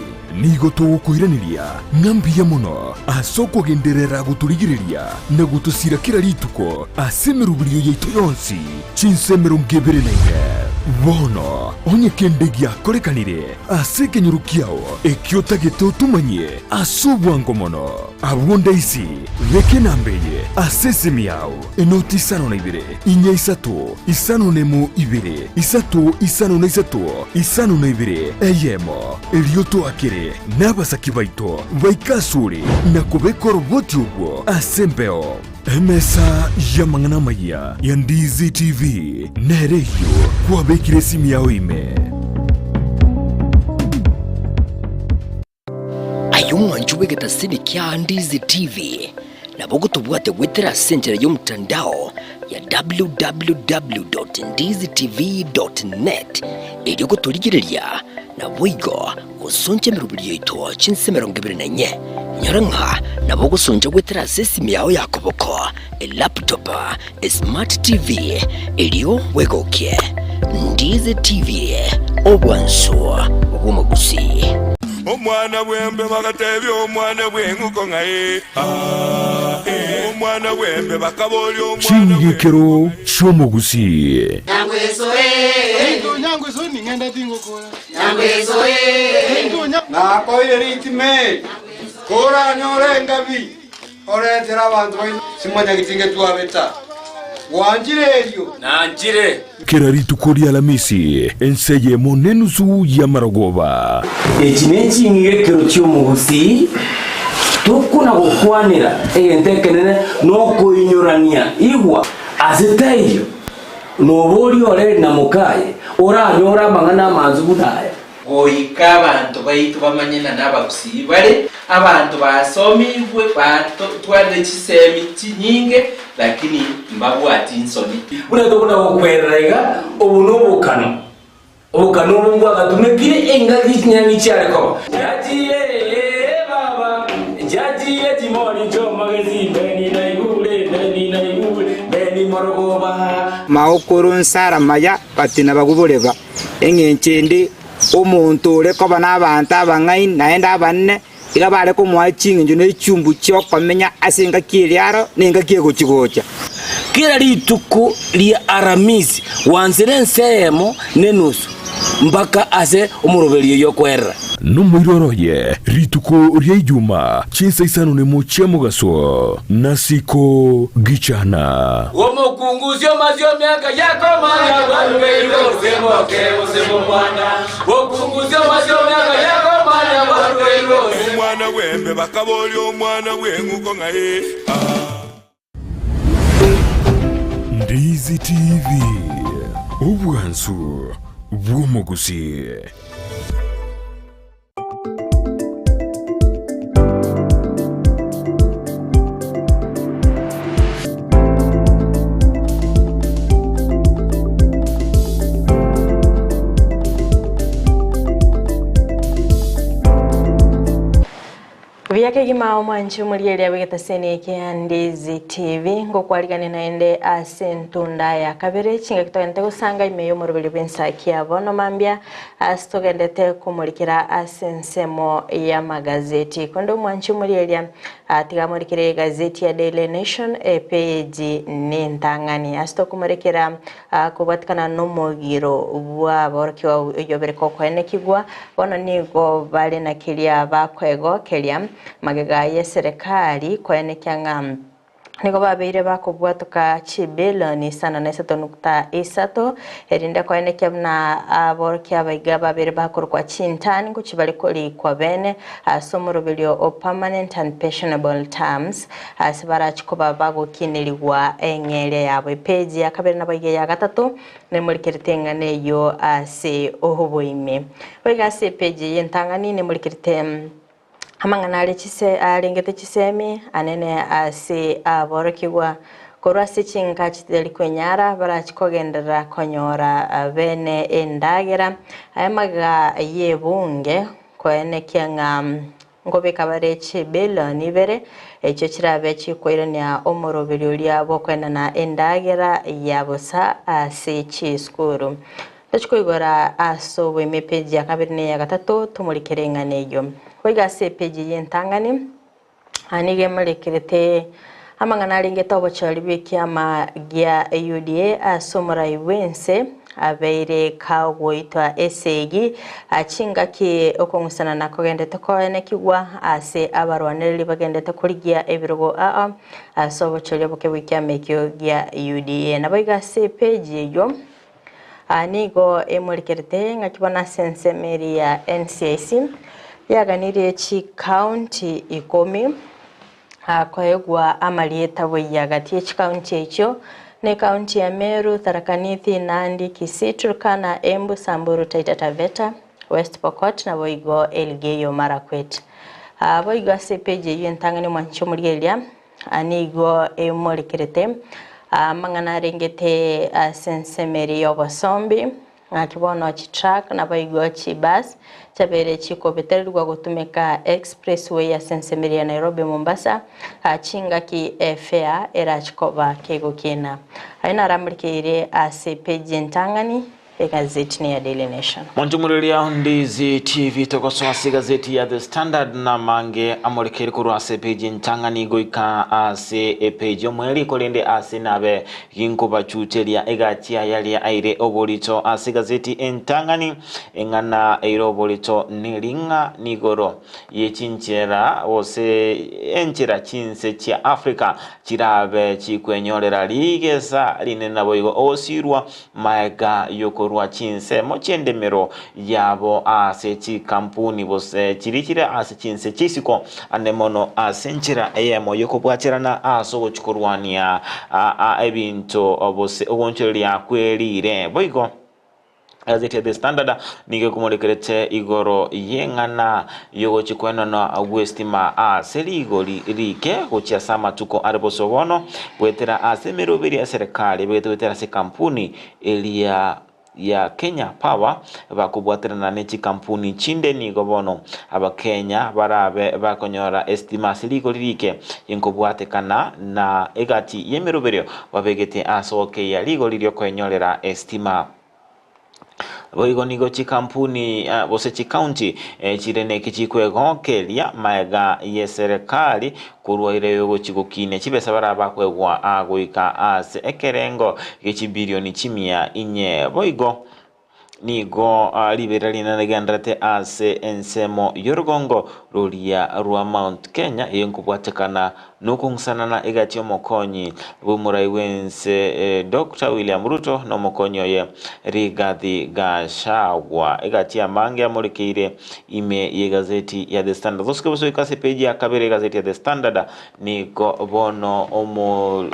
A: nigo togokoiraneria ng'a mbuya mono ase okogenderera gotorigereria na gotosira kera rituko ase emeroberio yaito yonsi chinsa 24. Bono onye kende giakorekanire ase ekenyoro kiao ekio otagete otomanyie ase obwango mono, abwo ndaisi beka enamba eye ase esimi yao, enoti isano na ibere, inya isato, isano na emo ibere, isato isano na isato, isano na ibere, eyemo, erio toakere nabasaki baito baike asore na kobeka oroboti obwo ase embeo. Emesa y'amang'ana amayia ya Ndizi TV nere eyio kwabekire esimi yao ime.
O: Aye omwancho bw'egetasini kia Ndizi TV, nabo ogotobwate goetera ase enchera y'omotandao ya www.ndizitv.net erio gotorigereria naboigo gosoncha emeroberi yaito chinse 24. Nyora ng'a nabo ogosoncha goetera ase esimi yao ya koboko, elaptop, esmart TV, erio bwegokie. Ndizi TV, obwansu bw'omogusii.
V: Omwana bw'embe bagatebia omwana bw'eng'uko ng'a ee, aa, ee. Omwana bw'embe bakaboria omwana
A: Ching'igekero chi'omogusii.
I: Nakoire ritime, koranyore engabi, oretere abanto baino simwanyagetinge twabeta. Gwanchire erio?
J: Nanchire.
A: Kera rituko ri'Alamisi, ense eyemo nenusu y'amarogoba.
J: Echi neching'igekero chi'omogusii, tokona gokwanera egento ekenene nokoinyorania igwa ase taiyo. Noboria ore na mokaye, oranyore amang'ana amansu buna aya.
Y: Goika abanto baito bamanye ng'a nabagusii bare, abanto basomigwe, batwarire chisemi chinyinge, lakini mbabwati nsoni.
J: Buna tokona gokwerera iga, obo nobokano, obokano obo mbwagatumekire engaki chinyang'i chiare koba. Jaji ee baba, jaji echimoni chi'omogesi, mbeni naigure, mbeni naigure, mbeni morogoba.
Z: Maokoro nsara maya batina baguboreba, Engencho ende, omonto ore koba nabaanto abang'aini naende abanene, iga bare komoa ching'encho ne chumbu chi'okomenya ase engaki eria aro na engaki egochi-gocha.
J: Kera rituko ria Aramisi gwansire ense eyemo nenusu mpaka ase omoroberio y'okwerera.
A: Nomoiroro oye rituko ria Ijuma chinsa isano nemo chia mogaso, nasiko gichana.
J: Omokungusia omasie omiaka yakomanya bwarugeirwe gose moke gose momwana. Okungusia omasie omiaka yakomanya bwarugeirwe gose.
V: Omwana bw'embe bakaboria omwana bw'eng'uko ng'a ee, aa.
A: Ndizi TV, obwansu bw'omogusii.
B: Mbuya kegima omwanchi omorigereria bw'egetaseni eke ya Ndizi TV ngokwarigania naende ase entunda ya kabere chingaki togendete gosanga ime y'omoroberio bw'ensaki ya bono mambia ase togendete komorikera ase ensemo y'amagazeti konde omwanchi omorigereria tiga amorikere egazeti ya Daily Nation epeji nentang'ani ase tokomorekera Kobwatikana nomogiro bw'aborokigwa oyobere kokoenekigwa, bono nigo bare na keria bakoegokeria magega y'eserekari koenekia ng'a nigo babeire bakobwatoka chibilioni isano na isato nukta isato, erinde koenekia buna aborokia abaiga babeire bakorokwa chintani ngochia bare korikwa bene ase omoroberio o permanent and pensionable terms. Ase barache koba bagokinerigwa eng'eria yabo. Epeji ya kabere naboigo eya gatato nemorikerete eng'ana eyio ase oboime. Boigo ase epeji eye entang'ani nemorikerete amang'ana are chise arengete chisemi anene ase aborokigwa korwa ase chinka chitari kwenyara barache kogenderera konyora bene endagera. Aya magega y'ebunge koenekia ng'a Nkobeka bare chibilioni ibere, echio chirabe chikoirania omoroberio oria bw'okoenana endagera ya bosa ase chisukuru. Tochi koigora ase oboime epeji ya kabere na eya gatato tomorikere eng'ana eyio. Boigo ase epeji eye entang'ani, aa nigo emorekerete amang'ana arengete obochori bw'ekiama gia UDA ase omorai bw'ense, Abeire kagoitwa esegi, chingaki okong'usanana kogendete koenekigwa ase abarwanereri bagendete korigia ebirogo aa ase obochori oboke bw'ekiama ekio gia UDA. Naboigo ase epeji eyio nigo emorikerete ng'aki bono ase ensemo eria ya NCIC yaganirie chikaunti ikomi Akoegwa amarieta buya gati ye chikaunti echio nekaunti ya Meru, Tharaka Nithi, Nandi, Kisii, Turkana, Embu, Samburu, Taita Taveta, West Pokot naboigo Elgeyo Marakwet. Boigo ase epeji eyio entang'ani omwanchi omorigereria nigo emorekerete amang'ana arengete ase ensemo eria y'obosombi. Ng'aki bono chitruck naboigo chibus chiabeire chikobetererigwa gotumeka expressway ase ensemo ya Nairobi Mombasa chingaki efare erachi koba kegokina. Ayio naramorikeire ase page entang'ani egazeti neya Daily Nation.
C: Monchumureria Ndizi TV togosoa ase egazeti ya The Standard namange amorekeire korwa ase epeji entang'ani goika ase epeji omweri korende ase nabe Ginkobachucheria egati yaria aire oborito ase egazeti entang'ani, eng'ana eire oborito nering'a nigoro ye chinchera gose enchera chinse chia Africa chirabe chikwenyorera rigesa rinene naboigo ogosirwa maega yokorwa chinsemo chi'endemero yabo ase chikampuni gose chiria chire ase chinse chi'isiko, ande mono ase enchera eyemo y'okobwaterana ase ogochia korwania ebinto gose ogoonchoreria kwe riire. Boigo egazeti ya The Standard nigo ekomorekerete igoro y'eng'ana y'ogochia kwenanwa gw'estima ase rigori rike gochia ase amatuko are boso bono goetera ase emeroberi ya serikali ebegete goetera ase ekampuni eria ya Kenya Power bakobwaterana ne chikampuni chinde nigo bono abakenya barabe bakonyora estima ase rigori rike inkobwatekana na egati y'emeroberio babegete ase ogokeia rigori riokoenyorera estima. Boigo nigo chikampuni gose chikaunti chire neki chikwegokeria maega y'eserekari korwa ere yogochi gokinia chibesa barabe bakoegwa goika ase ekerengo gie chibilioni chimia inye. Boigo nigo riberera rinene rigendererete ase ensemo y'orogongo roria rwa Mount Kenya eye nkobwatekana Nokong'usanana egati y'omokonyi bw'omorai bw'ense Doctor William Ruto na omokonyi oye Rigathi Gachagua. Egati y'amange amorekeire ime y'egazeti ya The Standard. Gosika bosa goika ase epeji ya kabere y'egazeti ya The Standard nigo bono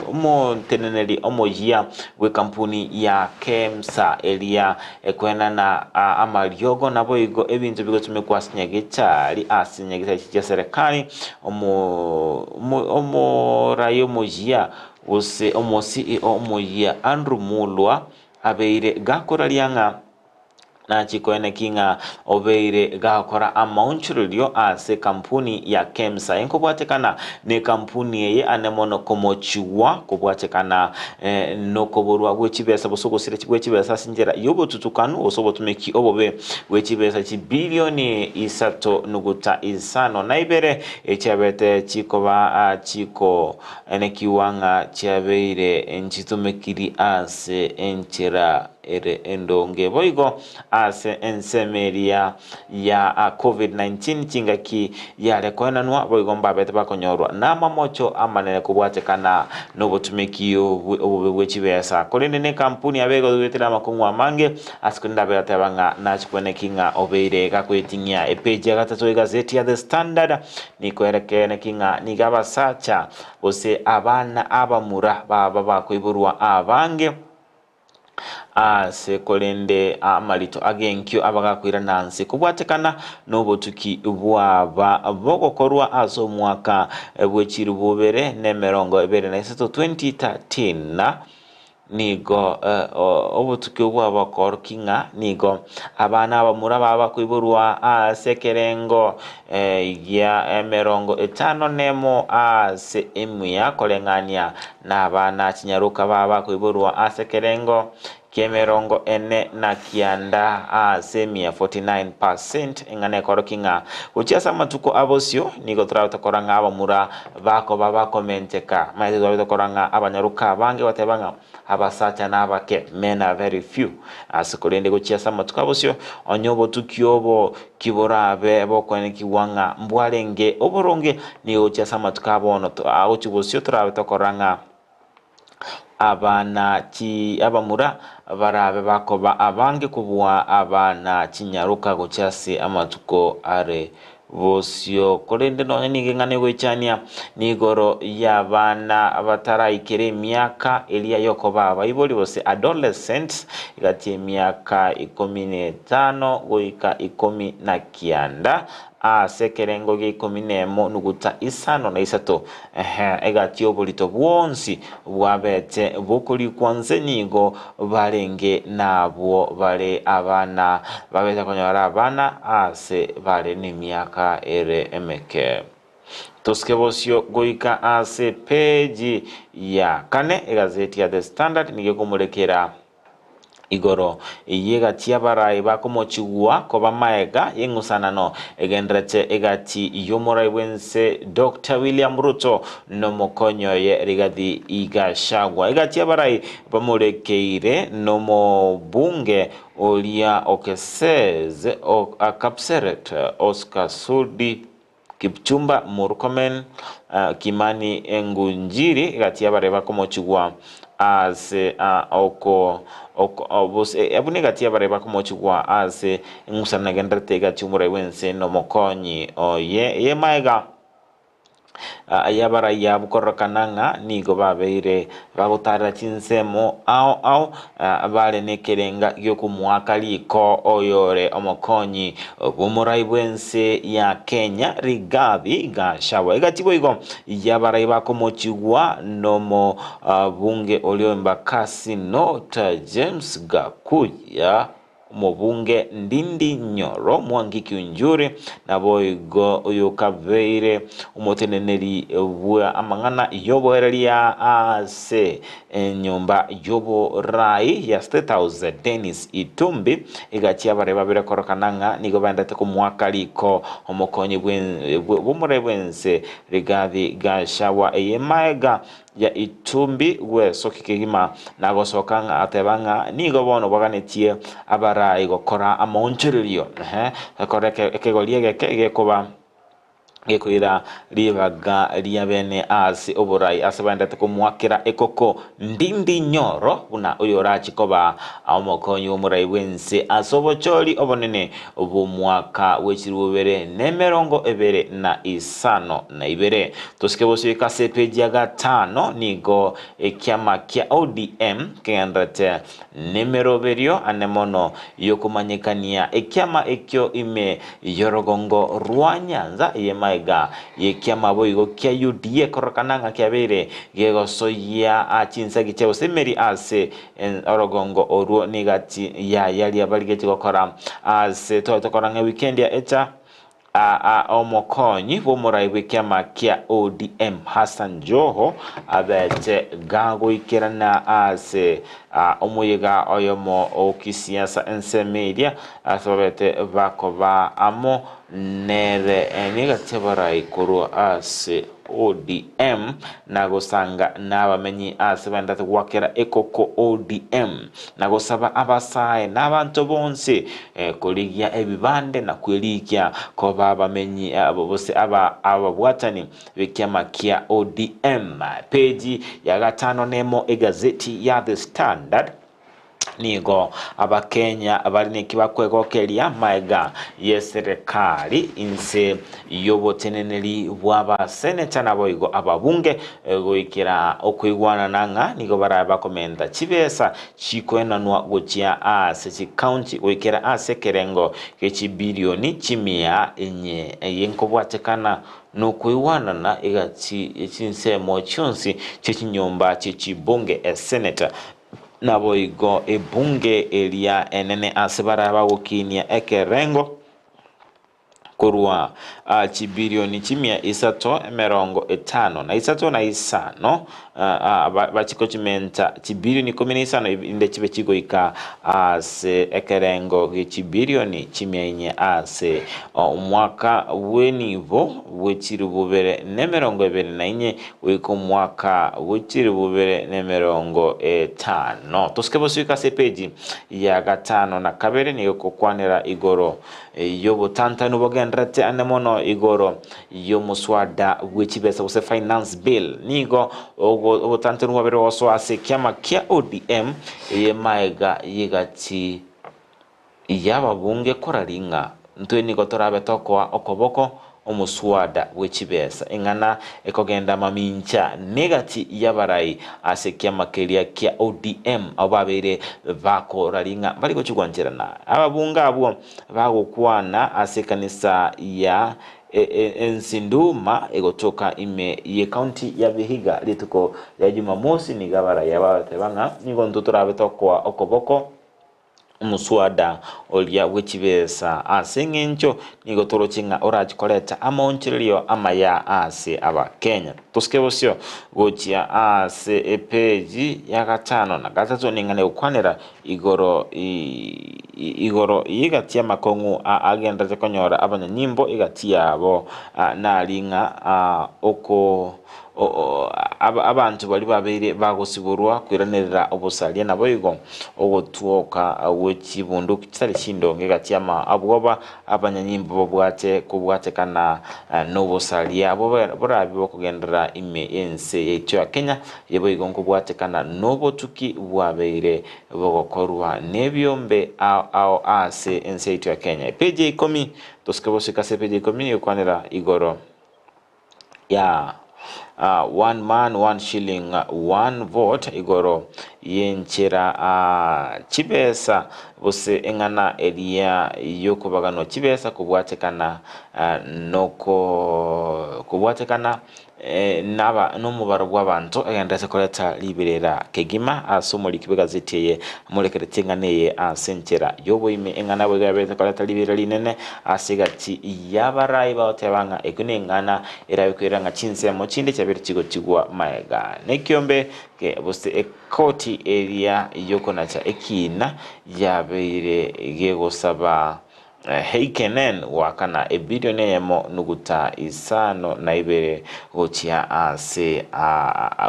C: omoteneneri omoyia bw'ekampuni ya Kemsa eria ekoenana amariogo naboigo ebinto bigotumekwa ase nyagetari ase nyagetari chia serikali Omorai omoyia, gose omo-CEO omoyia Andrew Mulwa abeire gakoraria ng'a Nachikoeneki ng'a obeire gakora amaonchorerio ase ekampuni ya Kemsa. Enkobwatekana nekampuni eye ane mono komochigwa kobwatekana nokoborwa gwe chibesa gose ogosira gwe chibesa ase enchera y'obotutukanu gose obotumeki obobe bwe chibesa chibilioni isato nuguta isano na ibere echiabete chikoba chikoenekiwa ng'a chiabeire nchitumekiri ase enchera ere endonge. Boigo ase ensemo eria ya Covid-19 chingaki yare koenanwa, boigo mbabete bakonyorwa namamocho amanene kobwatekana nobotumeki obobe bwe chibesa. Korende nekampuni yabe egoetera amakong'u amange ase korende abe ateba ng'a nachie kweneki ng'a obeire gakoeting'ia. Epeji ya gatato egazeti ya The Standard nikoerekeneki ng'a nigo abasacha gose abana abamura baba bakoiborwa abange Aase korende amarito ag'enkio abagakoirana nse kobwatekana nobotuki bw'aba bogokorwa ase omwaka bwe chilifu ibere na emerongo ebere na isato, 2013, nigo obotuki obwo bokoorokia ng'a nigo abana abamura baba bakoiborwa aase ekerengo gia emerongo etano nemo aase emiya koreng'ania Nabana chinyaroka baba bakoiborwa ase ekerengo ki'emerongo ene na kianda ase emia, 49 per cent, eng'ana ekorokia ng'a gochia ase amatuko a bosio nigo torabe tokora ng'a abamura bakoba bakomenteka. Maete torabe tokora ng'a abanyaroka abange goteba ng'a abasacha nabake, men are very few. Ase korende gochia ase amatuko a bosio onye obotuki obo kiborabe bokoenekigwa ng'a mbwarenge oboronge, nigo gochia ase amatuko a bono agochia bosio torabe tokorora ng'a abana chi abamura barabe bakoba abange kobua abana chinyaroka gochia ase amatuko are bosio. Korende nonya nigo eng'ana egoichania nigoro y'abana bataraikera emiaka eria y'okoba abaibori gose adolescents, egati y'emiaka ikomi na etano goika ikomi na kianda, ase ekerengo gia ikomi na emo nuguta isano na isato, ehe, egati y'oborito bwonsi bwabete bokorikwa nse nigo barenge nabwo bare abana, babete konyora abana aase bare nemiaka ere emeke. Tosike bosio goika ase epeji ya kane, egazeti ya The Standard nigo ekomorekera Igoro y'egati y'abarai bakomochigwa koba maega y'eng'usanano egenderete egati y'omorai bw'ense Doctor William Ruto n'omokonyi oye Rigathi Gachagua. Egati y'abarai bamorekeire n'omobunge oria o Kesez Kapseret Oscar Sudi Kipchumba Murkomen, Kimani Ngunjiri egati y'abaria bakomochigwa ase oko buna egati y'abaria bakomochigwa ase eng'usano egendererete egati y'omorai bw'ense nomokonyi oye. Eye maega y'abarai abwo kororekana ng'a nigo babeire bagotarera chinsemo ao ao bare nekerenga gi'okomoaka riko oyore omokonyi bw'omorai bw'ense ya Kenya Rigathi Gachagua. Egati boigo y'abarai bakomochigwa nomobunge oria Embakasi North James Gakuya. Omobunge Ndindi Nyoro Mwangi Kiunjuri naboigo oyokabeire omoteneneri bwa amang'ana y'oboereria ase enyomba y'oborai ya State House Dennis Itumbi egachia bare babere korokana ng'a nigo baendete komoaka riko omokonyi bw'omorai bwense Rigathi Gachagua eye maega ya itumbi gwesokia kegima, na gosoka ng'a ateba ng'a nigo bono baganetie abarai gokora amaonchorerio, ehe, ekore ekegori egeke gekoba gekoira ribaga ria bene ase oborai ase baendete komoakera ekoko ndindi nyoro buna oyorachi koba omokonyi bw'omorai bw'ense ase obochori obonene bw'omwaka bw'echilifu ibere na emerongo ebere na isano na ibere. Tosike bosio ase epeji ya gatano nigo ekiama kia ODM kegendererete nemeroberio ane mono yokomanyekania ekiama ekio ime y'orogongo rwa Nyanza eyemo. maiga y'ekiama boigo kia UDA kororekana ng'a kiabeire gegosoyia chinsagi chia obosemeri ase orogongo orwo nigati yayaria barigetie gokora ase tware tokora ng'a ewikendi ya echa Omokonyi bw'omorai bw'ekiama kia ODM Hassan Joho abete gagoikerana ase omoyega oyomo o kisiasa ensemo eria ase babete bakoba amo nere negati abarai korwa ase ODM na gosanga nabamenyi ase baendete goakera ekoko ODM na gosaba abasae na abanto bonsi korigia ebibande na kwerikia koba abamenyi gose ababwatani b'ekiama kia ODM. Peji ya gatano nemo egazeti ya The Standard. Nigo Abakenya bare neki bakwegokeria magega y'eserekari inse y'oboteneneri bw'abaseneta naboigo ababunge goikera okoigwanana ng'a nigo barabe bakomenta chibesa chikoenanwa gochia ase chikaunti goikera ase ekerengo gie chibilioni chimia inye. Eye nkobwatekana nokoigwanana egati ye chinsemo chionsi chie chinyomba chie chibunge, eseneta Naboigo ebunge eria enene ase baria bagokinia ekerengo korwa chibilioni chimia isato emerongo etano na isato na isano, bachie gochimenta chibilioni ikomi na isano erinde chibe chigoika ase ekerengo gie chibilioni chimia inye ase omwaka bw'enibo bwe chilifu bibere na emerongo ebere na inye Goika omwaka bwe chilifu bibere na emerongo etano. Tosike bosio ase epeji ya gatano na kabere nigo egokwanera igoro y'obotantanu bogendererete ande mono igoro y'omoswada bwe chibesa gose Finance Bill. Nigo obotantanu bwabere gosoa ase ekiama kia ODM eye maega y'egati y'ababunge korari ng'a ntwe nigo torabe tokoa okoboko omoswada bwe chibesa, eng'ana ekogenda mamincha negati y'abarai ase ekiama keria kia ODM abwo babeire bakorari ng'a mbari gochia gwancherana. Ababunge abwo bagokwana ase ekanisa ya Ensinduma egotoka ime y'ecounty ya Vihiga rituko ria Jumamosi nigo abarai aba bagateba ng'a nigo ntwe torabe tokoa okoboko omoswada oria bwe chibesa ase eng'encho nigo toroche ng'a orache koreta amaonchorerio amaya ase Abakenya. Tosike bosio gochia ase epeji ya gatano na gatato ning'ana egokwanera igoro igoro y'egati y'amakong'u agenderete konyora abanyanyimbo egati yabo nari ng'a oko Abanto baria babeire bagosiborwa koiranerera obosaria, naboigo ogotwoka gwe chibunduki chitari chindonge gati y'amabwoba abanyanyimbo babwate kobwatekana nobosaria borabe bokogenderera ime y'ense yaito ya Kenya, eye boigo nkobwatekana nobotuki bwabeire bogokorwa nebiombe ao ao ase ense yaito ya Kenya. Epeji ya ikomi, tosike bosike ase epeji ya ikomi egokwanera igoro. ya One man one shilling one vote igoro y'enchera chibesa gose eng'ana eria y'okobaganwa chibesa kobwatekana noko kobwatekana naba nomobaro bw'abanto egenderete koreta riberera kegima ase omoriki bw'egazeti eye amorekeretie eng'ana eye ase enchera y'oboime. Eng'ana boigo yaberete koreta riberera rinene ase egati y'abarai bagoteba ng'a ekio neng'ana erabe koirera ng'a chinsemo chinde chiabeire chigotigwa magega nekiombe gose ekoti eria y'okonacha ekiina yabeire gegosaba Heikkinen goakana ebilioni eyemo nuguta isano na ibere gochia ase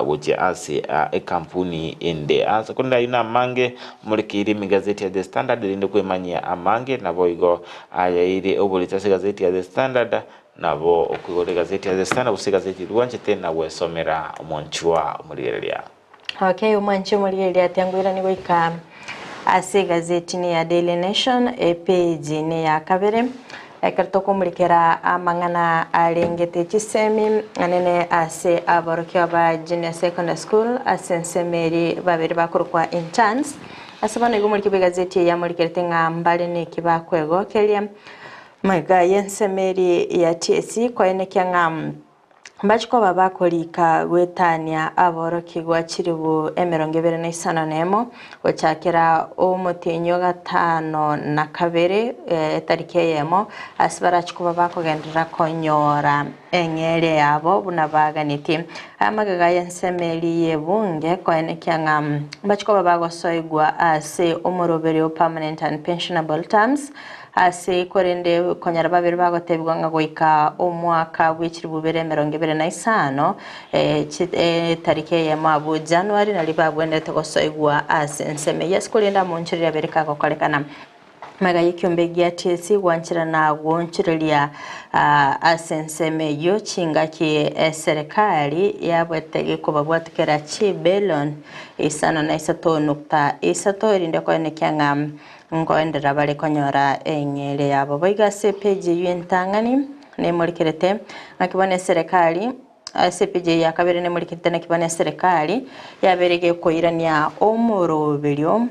C: gochia ase ekampuni ende. Ase korende ayio namange morekeire emegazeti ya The Standard erinde kwemanyia amange naboigo ayaeire oborito ase egazeti ya The Standard nabo okoigora egazeti ya The Standard gose egazeti eria bwanchete na gwesomera omonchwa omorigereria.
B: Okay, omwanche omorigereria atiangoirani goika ase egazeti ne ya Daily Nation epeji ne ya kabere ekero tokomurekera amang'ana arengete chisemi anene ase aborokigwa ba Junior Secondary School ase ensemo eri babere bakorokwa interns ase bono igo omoriki bw'egazeti eye amorikerete ng'a mbare neki bakwegokeria. Magega y'ensemeri ya TSC koenekia ng'a mbachi koba bakorika goetania aborokigwa chilifu 25 gochakera omotienyi o gatano na kabere etariki eyemo ase barachi koba bakogenderera konyora eng'eria yabo buna baganetie. Aya magega y'ensemeri y'ebunge koenekia ng'a mbachi koba bagosoigwa ase omoroberio Permanent and Pensionable Terms Ase korende konyora babere bagotebigwa ng'a goika omwaka bw'echilifu bibere 25, etariki eyemo abwo January nario babwenerete gosoigwa ase ensemo eyio. Ase korende amonchoreria abere kagokorekana magega y'ekiombe gia TSC gwancherana goonchoreria ase ensemo eyio chingaki eserekari yabwete gekobabwatukera chibillion 53.3 erinde koenekia ng'a Nkoenderera bare konyora eng'eria yabo. Boigo ase epeji eyio entang'ani nemorikerete ng'aki bono eserekari, ase epeji eyio ya kabere nemorikerete naki bono eserekari yabeire gekoirania omoroberio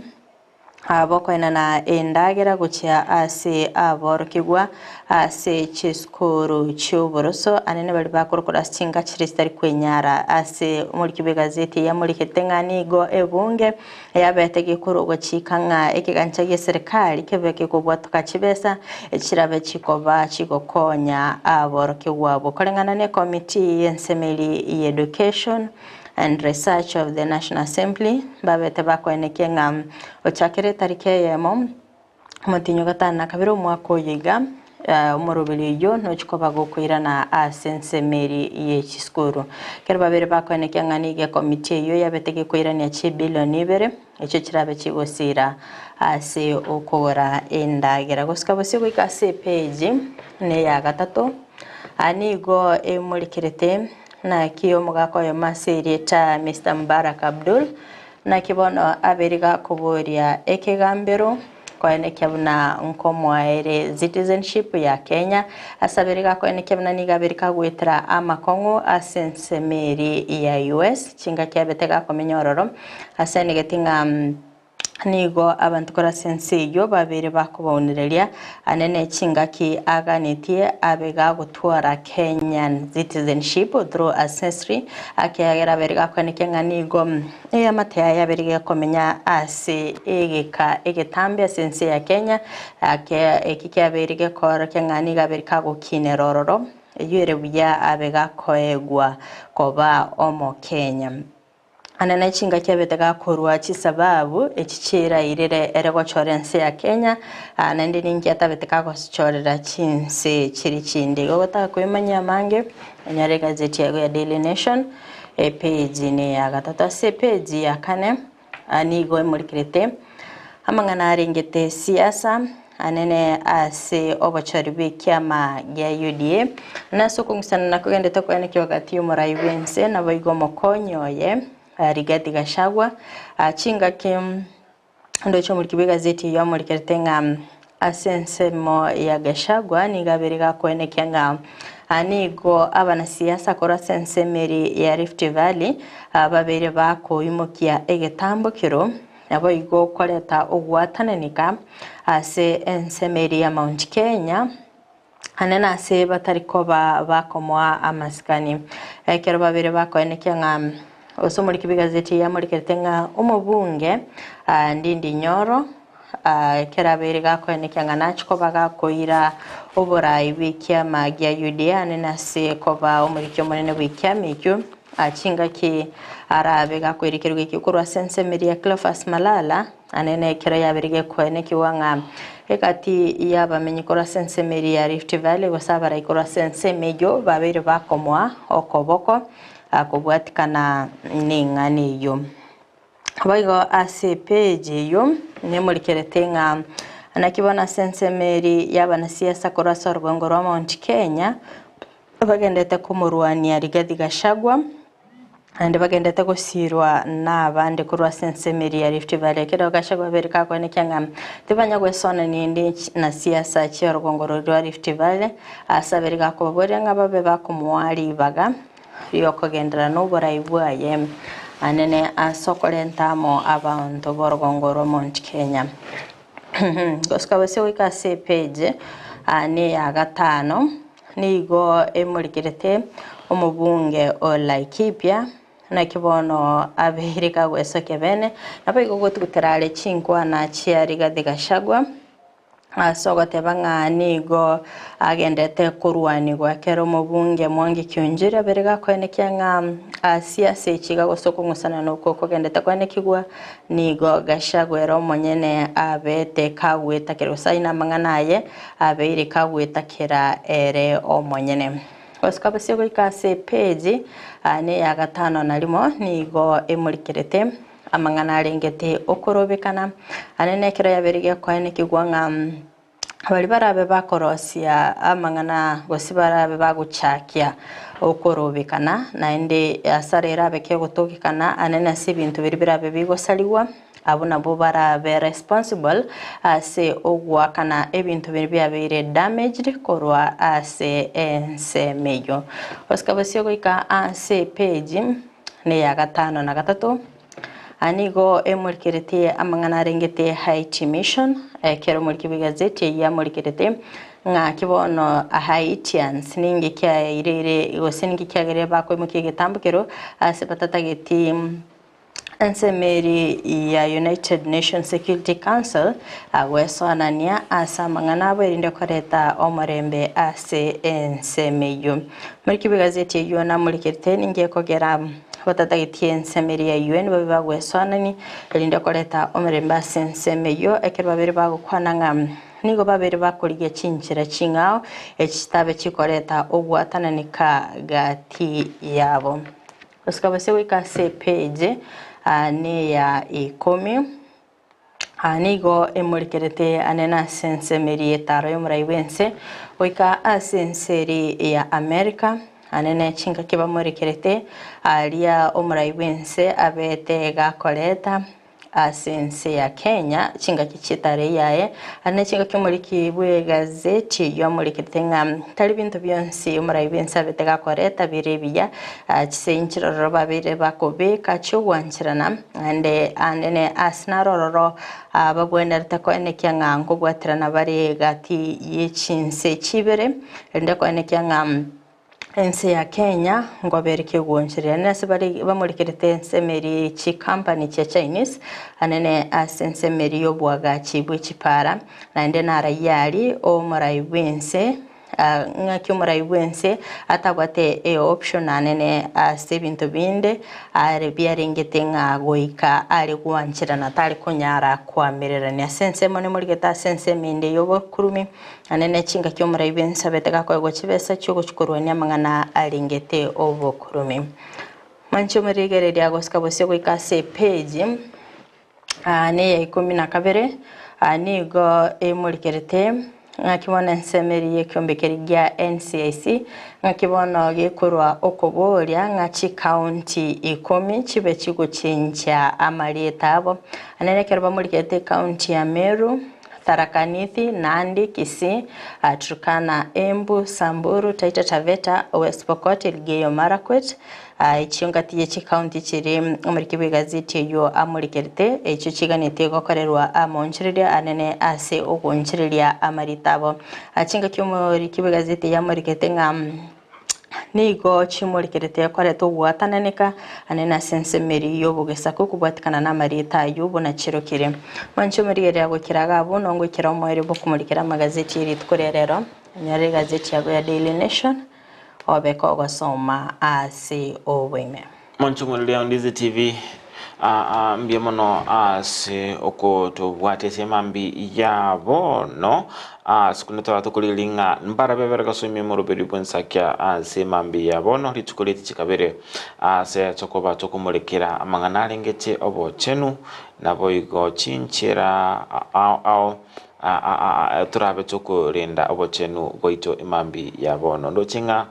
B: bokoenana endagera gochia ase aborokigwa ase chisukuru chi'oboroso anene baria bakorokora ase chinka chiria chitari kwenyara. Ase omoriki bw'egazeti eye amorikete ng'a nigo ebunge Yabete gekorwa gochika ng'a ekegancha gi'eserekari kebe gekobwatoka chibesa chirabe chikoba chigokonya aborokigwa abwo. Koreng'ana n'ekomiti y'ensemeri y'Education and Research of the National Assembly, mbabete bakoenekia ng'a ochakere etariki eyemo Omotienyi o gatano na kabere omwaka oyo iga, omoroberi oyio nochie koba gokoirana ase ensemo eria ye chisukuru. Ekero babere bakoenekia ng'a nigo ekomiti eyio yabete gekoirania chibilioni ibere, echio chirabe chigosira ase okogora endagera. Gosika bosio goika ase epeji neya gatato, aa nigo emorekerete naki omogaka oyomo ase erieta Mister Mubarak Abdul, Naki bono abeire gakoboria ekegambero koenekia buna nkomoa ere citizenship ya Kenya, ase abeire gakoenekia buna nigo abeire kagoetera amakong'u ase ensemo eria ya US chingaki abete gakomenya ororo ase enegeti ng'a nigo abanto korwa ase ense eyio babeire bakobaunereria ane ne chingaki aganetie abe gagotwara Kenyan citizenship through ancestry Akiagera abere gakoenekia ng'a nigo eamate yaye yabere gekomenya ase egeka egetambe ase ense ya Kenya, ake eki kiabeire gekoorokia ng'a nigo abere kagokinera ororo, eyio ere buya abe gakoegwa koba Omokenya. Ande ne chingaki abete gakorua chisababu echi chirairire ere gochora ense ya Kenya, naende ninki atabete kagochorera chinse chiri chinde. Igo gotaka koimanyia amange, Onyore egazeti yago ya Daily Nation, epeji neya gatato. Ase epeji ya kane nigo emorikerete amang'ana arengete siasa anene ase obochori bw'ekiama gia UDA, na ase okong'usana nakogendete koenekia gati y'omorai bw'ense naboigo omokonyi oye Rigathi Gachagua chingaki Ndoche omoriki bw'egazeti eyio amorikerete ng'a ase ensemo ya Gachagua nigo abeire gakoenekia ng'a nigo abanasiasa korwa ase ensemo eria ya Rift Valley babeire bakoimokia egetambokero naboigo koreta ogwatananeka ase ensemo eria ya Mount Kenya ane nase batari koba bakomoa amasikani. Ekero babere bakoenekia ng'a gose omoriki bw'egazeti eye amorikerete ng'a omobunge Ndindi Nyoro ekero abeire gakoenekia ng'a nachie koba gakoira oborai bw'ekiama gia UDA ane nase koba omoriki omonene bw'ekiama ekio chingaki arabe gakoira ekerogo ekio korwa ase ensemo eria ya Cleophas Malala. Ane nekero yabeire gekoenekigwa ng'a egati y'abamenyi korwa ase ensemo eria ya Rift Valley gose abarai korwa ase ensemo eyio babeire bakomoa okoboko kobwatikana neng'ana eyio. Boigo ase epage eyio nemorikerete ng'a naki bono ase ensemo eria y'abanasiasa korwa ase orogongo rwa Mount Kenya bagendete komorwania Rigathi Gachagua. Naende bagendete gosiirwa nabande korwa ase ensemo eria ya Rift Valley. Ekero Gachagua abeire kakoenekia ng'a tibanya gwesonania ende na siasa chi'orogongo roria rwa Rift Valley, ase abeire gakobaboria ng'a babe bakomoa ribaga riokogenderera noborai bwaye anene ase okorenta amo abanto b'orogongo rwa Mount Kenya. Gosuka bosio goika ase epage. Neya gatano nigo emorikerete omobunge o Laikipia naki bono abeire kagwesokia bene naboigo gotugutera are chinkwana chia Rigathi Gachagua ase ogoteba ng'a nigo agendete korwanigwa. Ekero omobunge Mwangi Kiunjuri abeire gakoenekia ng'a ase ase echiga gose okong'usanana okwo kogendete koenekigwa, nigo Gachagua ere omonyene abete kagwetakera gose aye namang'ana aye abeire kagwetakera ere omonyene. Gosika bosio goika ase epeji neya gatano na rimo nigo emorikerete Amang'ana arengete okorobekana, aye nekero yabeire gekoenekigwa ng'a baria barabe bakorosia amang'ana gose barabe bagochakia okorobekana, naende asara erabe kegotokekana anene ase ebinto biria birabe bigosarigwa, abwo nabwo barabe responsible ase ogoakana ebinto biria biabeire damaged korwa ase ensemo eyio. Gosika bosio goika ase epage. Neya gatano na gatato, aa nigo emorikerete amang'ana arengete Haiti Mission, ekero omoriki bw'egazeti eyio amorikerete ng'aki bono Haitians ninki kiaireire gose ninki kiagerire bakoimokia egetambokero ase batatageti ensemo eri ya United Nations Security Council goesoanania ase amang'ana abo erinde koreta omorembe ase ensemo eyio. Moriki bw'egazeti eyio namorikerete ninki ekogera batatagetie ensemo eria ya UN babe bagwesoanani erinde koreta omorembe ase ensemo eyio ekero babere bagokwana ng'a nigo babere bakorigia chinchera ching'ao echi chitabe chikoreta ogwatananeka gati yabo. Gosika bosio goika ase epage neya ikomi. Aa nigo emorikerete anene ase ensemo eria etaro y'omorai bw'ense, goika ase ense eria ya Amerika, anene chingaki bamorikerete aria omorai bw'ense abete gakoreta ase ense ya Kenya chingaki chi'etaro yaye, anene chingaki omoriki bw'egazeti eyio amorikerete ng'a tari binto bionsi omorai bw'ense abete gakoreta bire ebiya, Chisegi nchirororo babeire bakobeka chi'ogwancherana, naende aande ne ase naro ororo bagwenerete koenekia ng'a nkobwaterana bare gati ye chinse chibere, erinde koenekia ng'a ense ya Kenya nkobere kegoonchoreria. Naende ase bare bamorekerete ensemo eria ye chicompany chia Chinese, anene ase ensemo eria y'oboagachi bwe chipara, naende naraiyia aria omorai bw'ense. Ng'aki omorai bw'ense atabwate eoption anene ase ebinto binde are biarengete ng'a goika are gwancherana tare konyara koamererania ase ensemo nemorigete ase ensemo ende y'obokurumi anene chingaki omorai bw'ense abete gakoegwa chibesa chiogochia korwania amang'ana arengete obokurumi. Mwanche omorigereria gosika bosio goika ase epage neya ikomi na kabere, nigo emorikerete ng'aki bono ensemo eria y'ekeombe keria gia NCIC, ng'aki bono gekorwa okoboria ng'a chikaunti ikomi chibe chigochenchia amarieta abo. Naende ekero bamorikerete ekaunti ya Meru, Tharaka Nithi, Nandi, Kisii, Turkana, Embu, Samburu, Taita Taveta, West Pokot, Elgeyo Marakwet, Echio ngati ye chikaunti chiri omoriki bw'egazeti eyio amorikerete, echio chiganetie gokorerwa amaonchoreria anene ase ogoonchoreria amarita abo. Chingaki omoriki bw'egazeti eyio amorikerete ng'a nigo chimorikerete koreta ogwatananeka anene ase ensemo eria y'obogesaku kobwatikana namarieta ayio buna chirokire. Mwanche omorigereria goikera iga abwo nongoikera omoerio bw'okomorikera amagazeti ye rituko ria rero, onyore egazeti yago ya Daily Nation. Obe kogosoma ase oboime.
C: Monchung'ururia Ondizi TV mbuya mono ase okotobwatia ase emambi ya bono ase kune twaba tokorigereria ng'a mbarabe bare gosoimia omoroberi bw'ensakia ase emambi ya bono rituko ri'etichi kabere ase tokoba tokomorekera amang'ana arengete obochenu naboigo chinchera ao ao Torabe tokorenda obochenu bwaito emambia ya bono. Ndoche ng'a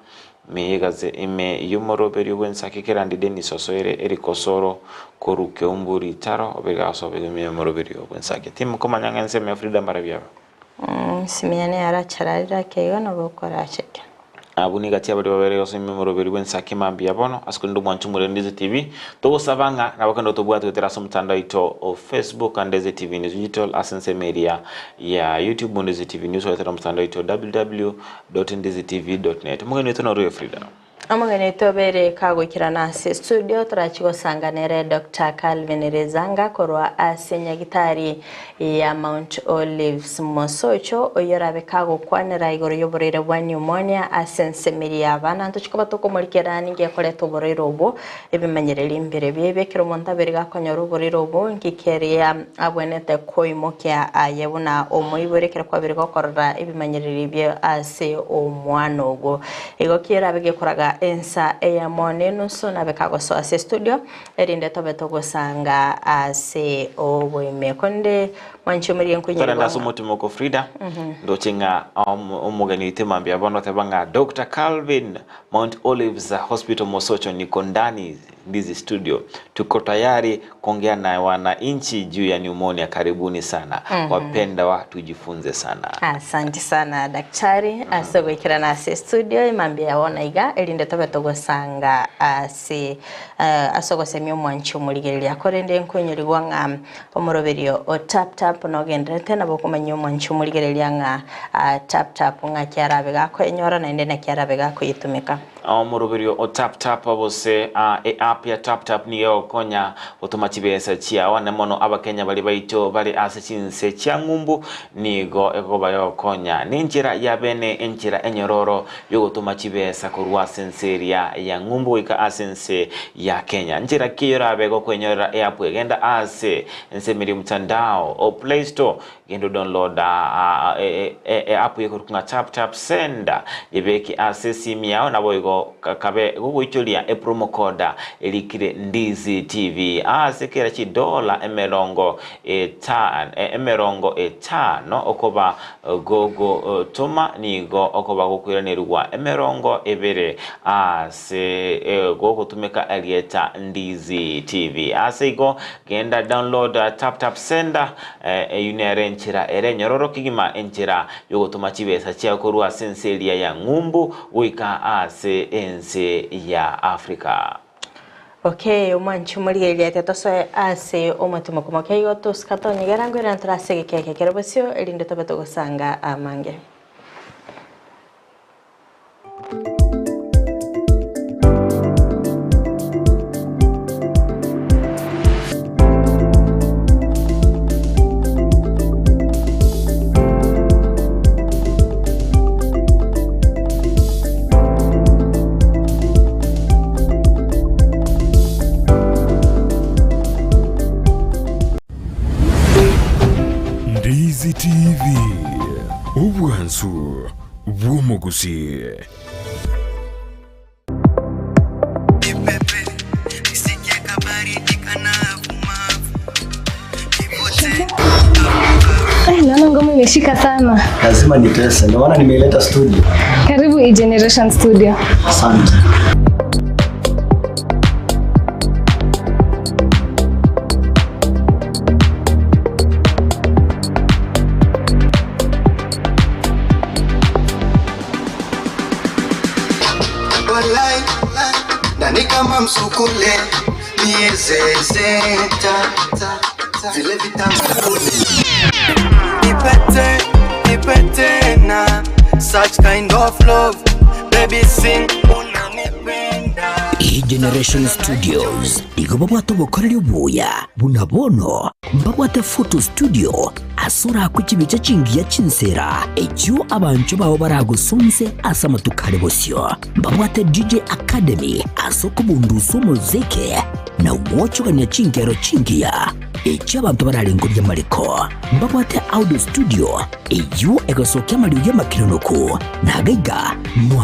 C: meyegaze ime y'omoroberio bw'ensake kerandi Dennis osoire erikosoro koru Keumbu ritaro obegaso ime y'omoroberio bw'ensake. Timokomanya ng'a ensemo ya Frida mbarabio aba?
B: Simeoni arachararire ake igo nabo okoracheke.
C: Abwo nigo gati y'abaria babere gosomia omoroberi bw'ensaki mambia bono, ase korende omwancho omorero Ndizi TV, togosaba ng'a nabo kende otobwate goetera ase omotandao oito o Facebook Ndizi TV News Digital, ase ensemo eria ya YouTube Ndizi TV News, goetera omotandao oito www.ndizitv.net. Omogeni oito norue Frida.
B: Omogeni oito obere kagoikerana ase studio torachi gosanga nere Doctor Calvin Rizanga korwa ase nyagitari ya Mount Olives Mosocho, oyio orabe kagokwanera igoro y'oborwaire bwa pneumonia ase ensemeri y'abana. Ntochi koba tokomorikera ninki gekoreta oborwaire obwo, ebimanyererio mbire biebe ekero omonto abere gakonyora oborwaire obwo, nki keria abwenerete koimokia aye buna omoibori ekero kwabere gokorora ebimanyererio ebio ase omwana ogo. Igo ki erabe gekoraga ensa eyemo nenusu nabe kagosoa ase estudio, Erinde tobe togosanga ase oboime. Korende mwanche omorie
C: Torende
B: nkoinyorigwa
C: ase
B: ng'a.
C: omotimoko Frida, ndoche ng'a omogeni oito mambia bono oteba ng'a Doctor Calvin Mount Olives Hospital Mosocho niko ndani Ndizi studio tuko tayari kuongea na wananchi juu ya pneumonia karibuni sana wapendwa tujifunze sana.
B: Asante sana daktari ase ogoikerana ase studio mambia ya bono iga erinde tobe togosanga ase Ase ogosemia omwanchi omorigereria, korende nkoinyorigwa ng'a omoroberio o tap tap nogendererete, nabo okomanyia omwanchi omorigereria ng'a tap tap ng'aki arabe gakoenyora naende naki arabe gakoyetumeka.
C: Omoroberio o tap tap gose e-app ya tap tap nigo egokonya gotoma chibesa chiao ane mono abakenya baria baito bare ase chinse chia ng'umbu nigo ekoba egokonya nenchera ya bene enchera enyororo y'ogotoma chibesa korwa ase ense eria ya ng'umbu goika ase ense ya Kenya. Nchera ki yorabe gokwenyorera eapp eye? Genda ase ensemo eria mtandao o Play Store, genda odownload eapp eye ekorokwa ng'a Tap Tap Send, yebeke ase esimi yao naboigo kabe gogoichoria epromo code erikire Ndizi TV ase kera chidola emerongo emerongo etano okoba Gogotoma nigo okoba gokoiranerigwa emerongo ebere ase gogotumeka erieta Ndizi TV. Ase igo genda download tap tap send eyio nere enchera ere enyororo kegima enchera yogotoma chibesa chiao korwa ase ense eria ya ng'umbu goika ase ense ya Africa.
B: Okay, omwanchi omorigereria ete tosoe ase omotimoko moke igo tosika tonyegera ngoirana tore ase egeka eke kere bosio erinde tobe togosanga amange.
A: Ndizi TV, obwansu bw'omogusii.
D: Eh, naona ngoma imeshika sana.
E: Lazima nitese, ndio maana nimeileta studio.
D: Karibu E-Generation Studio.
E: Asante.
F: Walai, nani kama msukule miezezeta vile vitamkule
K: Nipete, nipete na such kind of love baby sing unanipenda
O: E-Generation Studios igo babwate obokoreri obuya buna bono mbabwate photo studio Ase orakwe chibicha chingiya chinsera, echio abanchwa bao baragosonse ase amatuko are bosio. Mbabwate DJ Academy ase okobundusa omoziki na gwochogania chinkero chingiya echio abanto bararengorie amariko. Mbabwate Audio Studio eyio egosokia amariogi amakenonoku na gaiga mwa.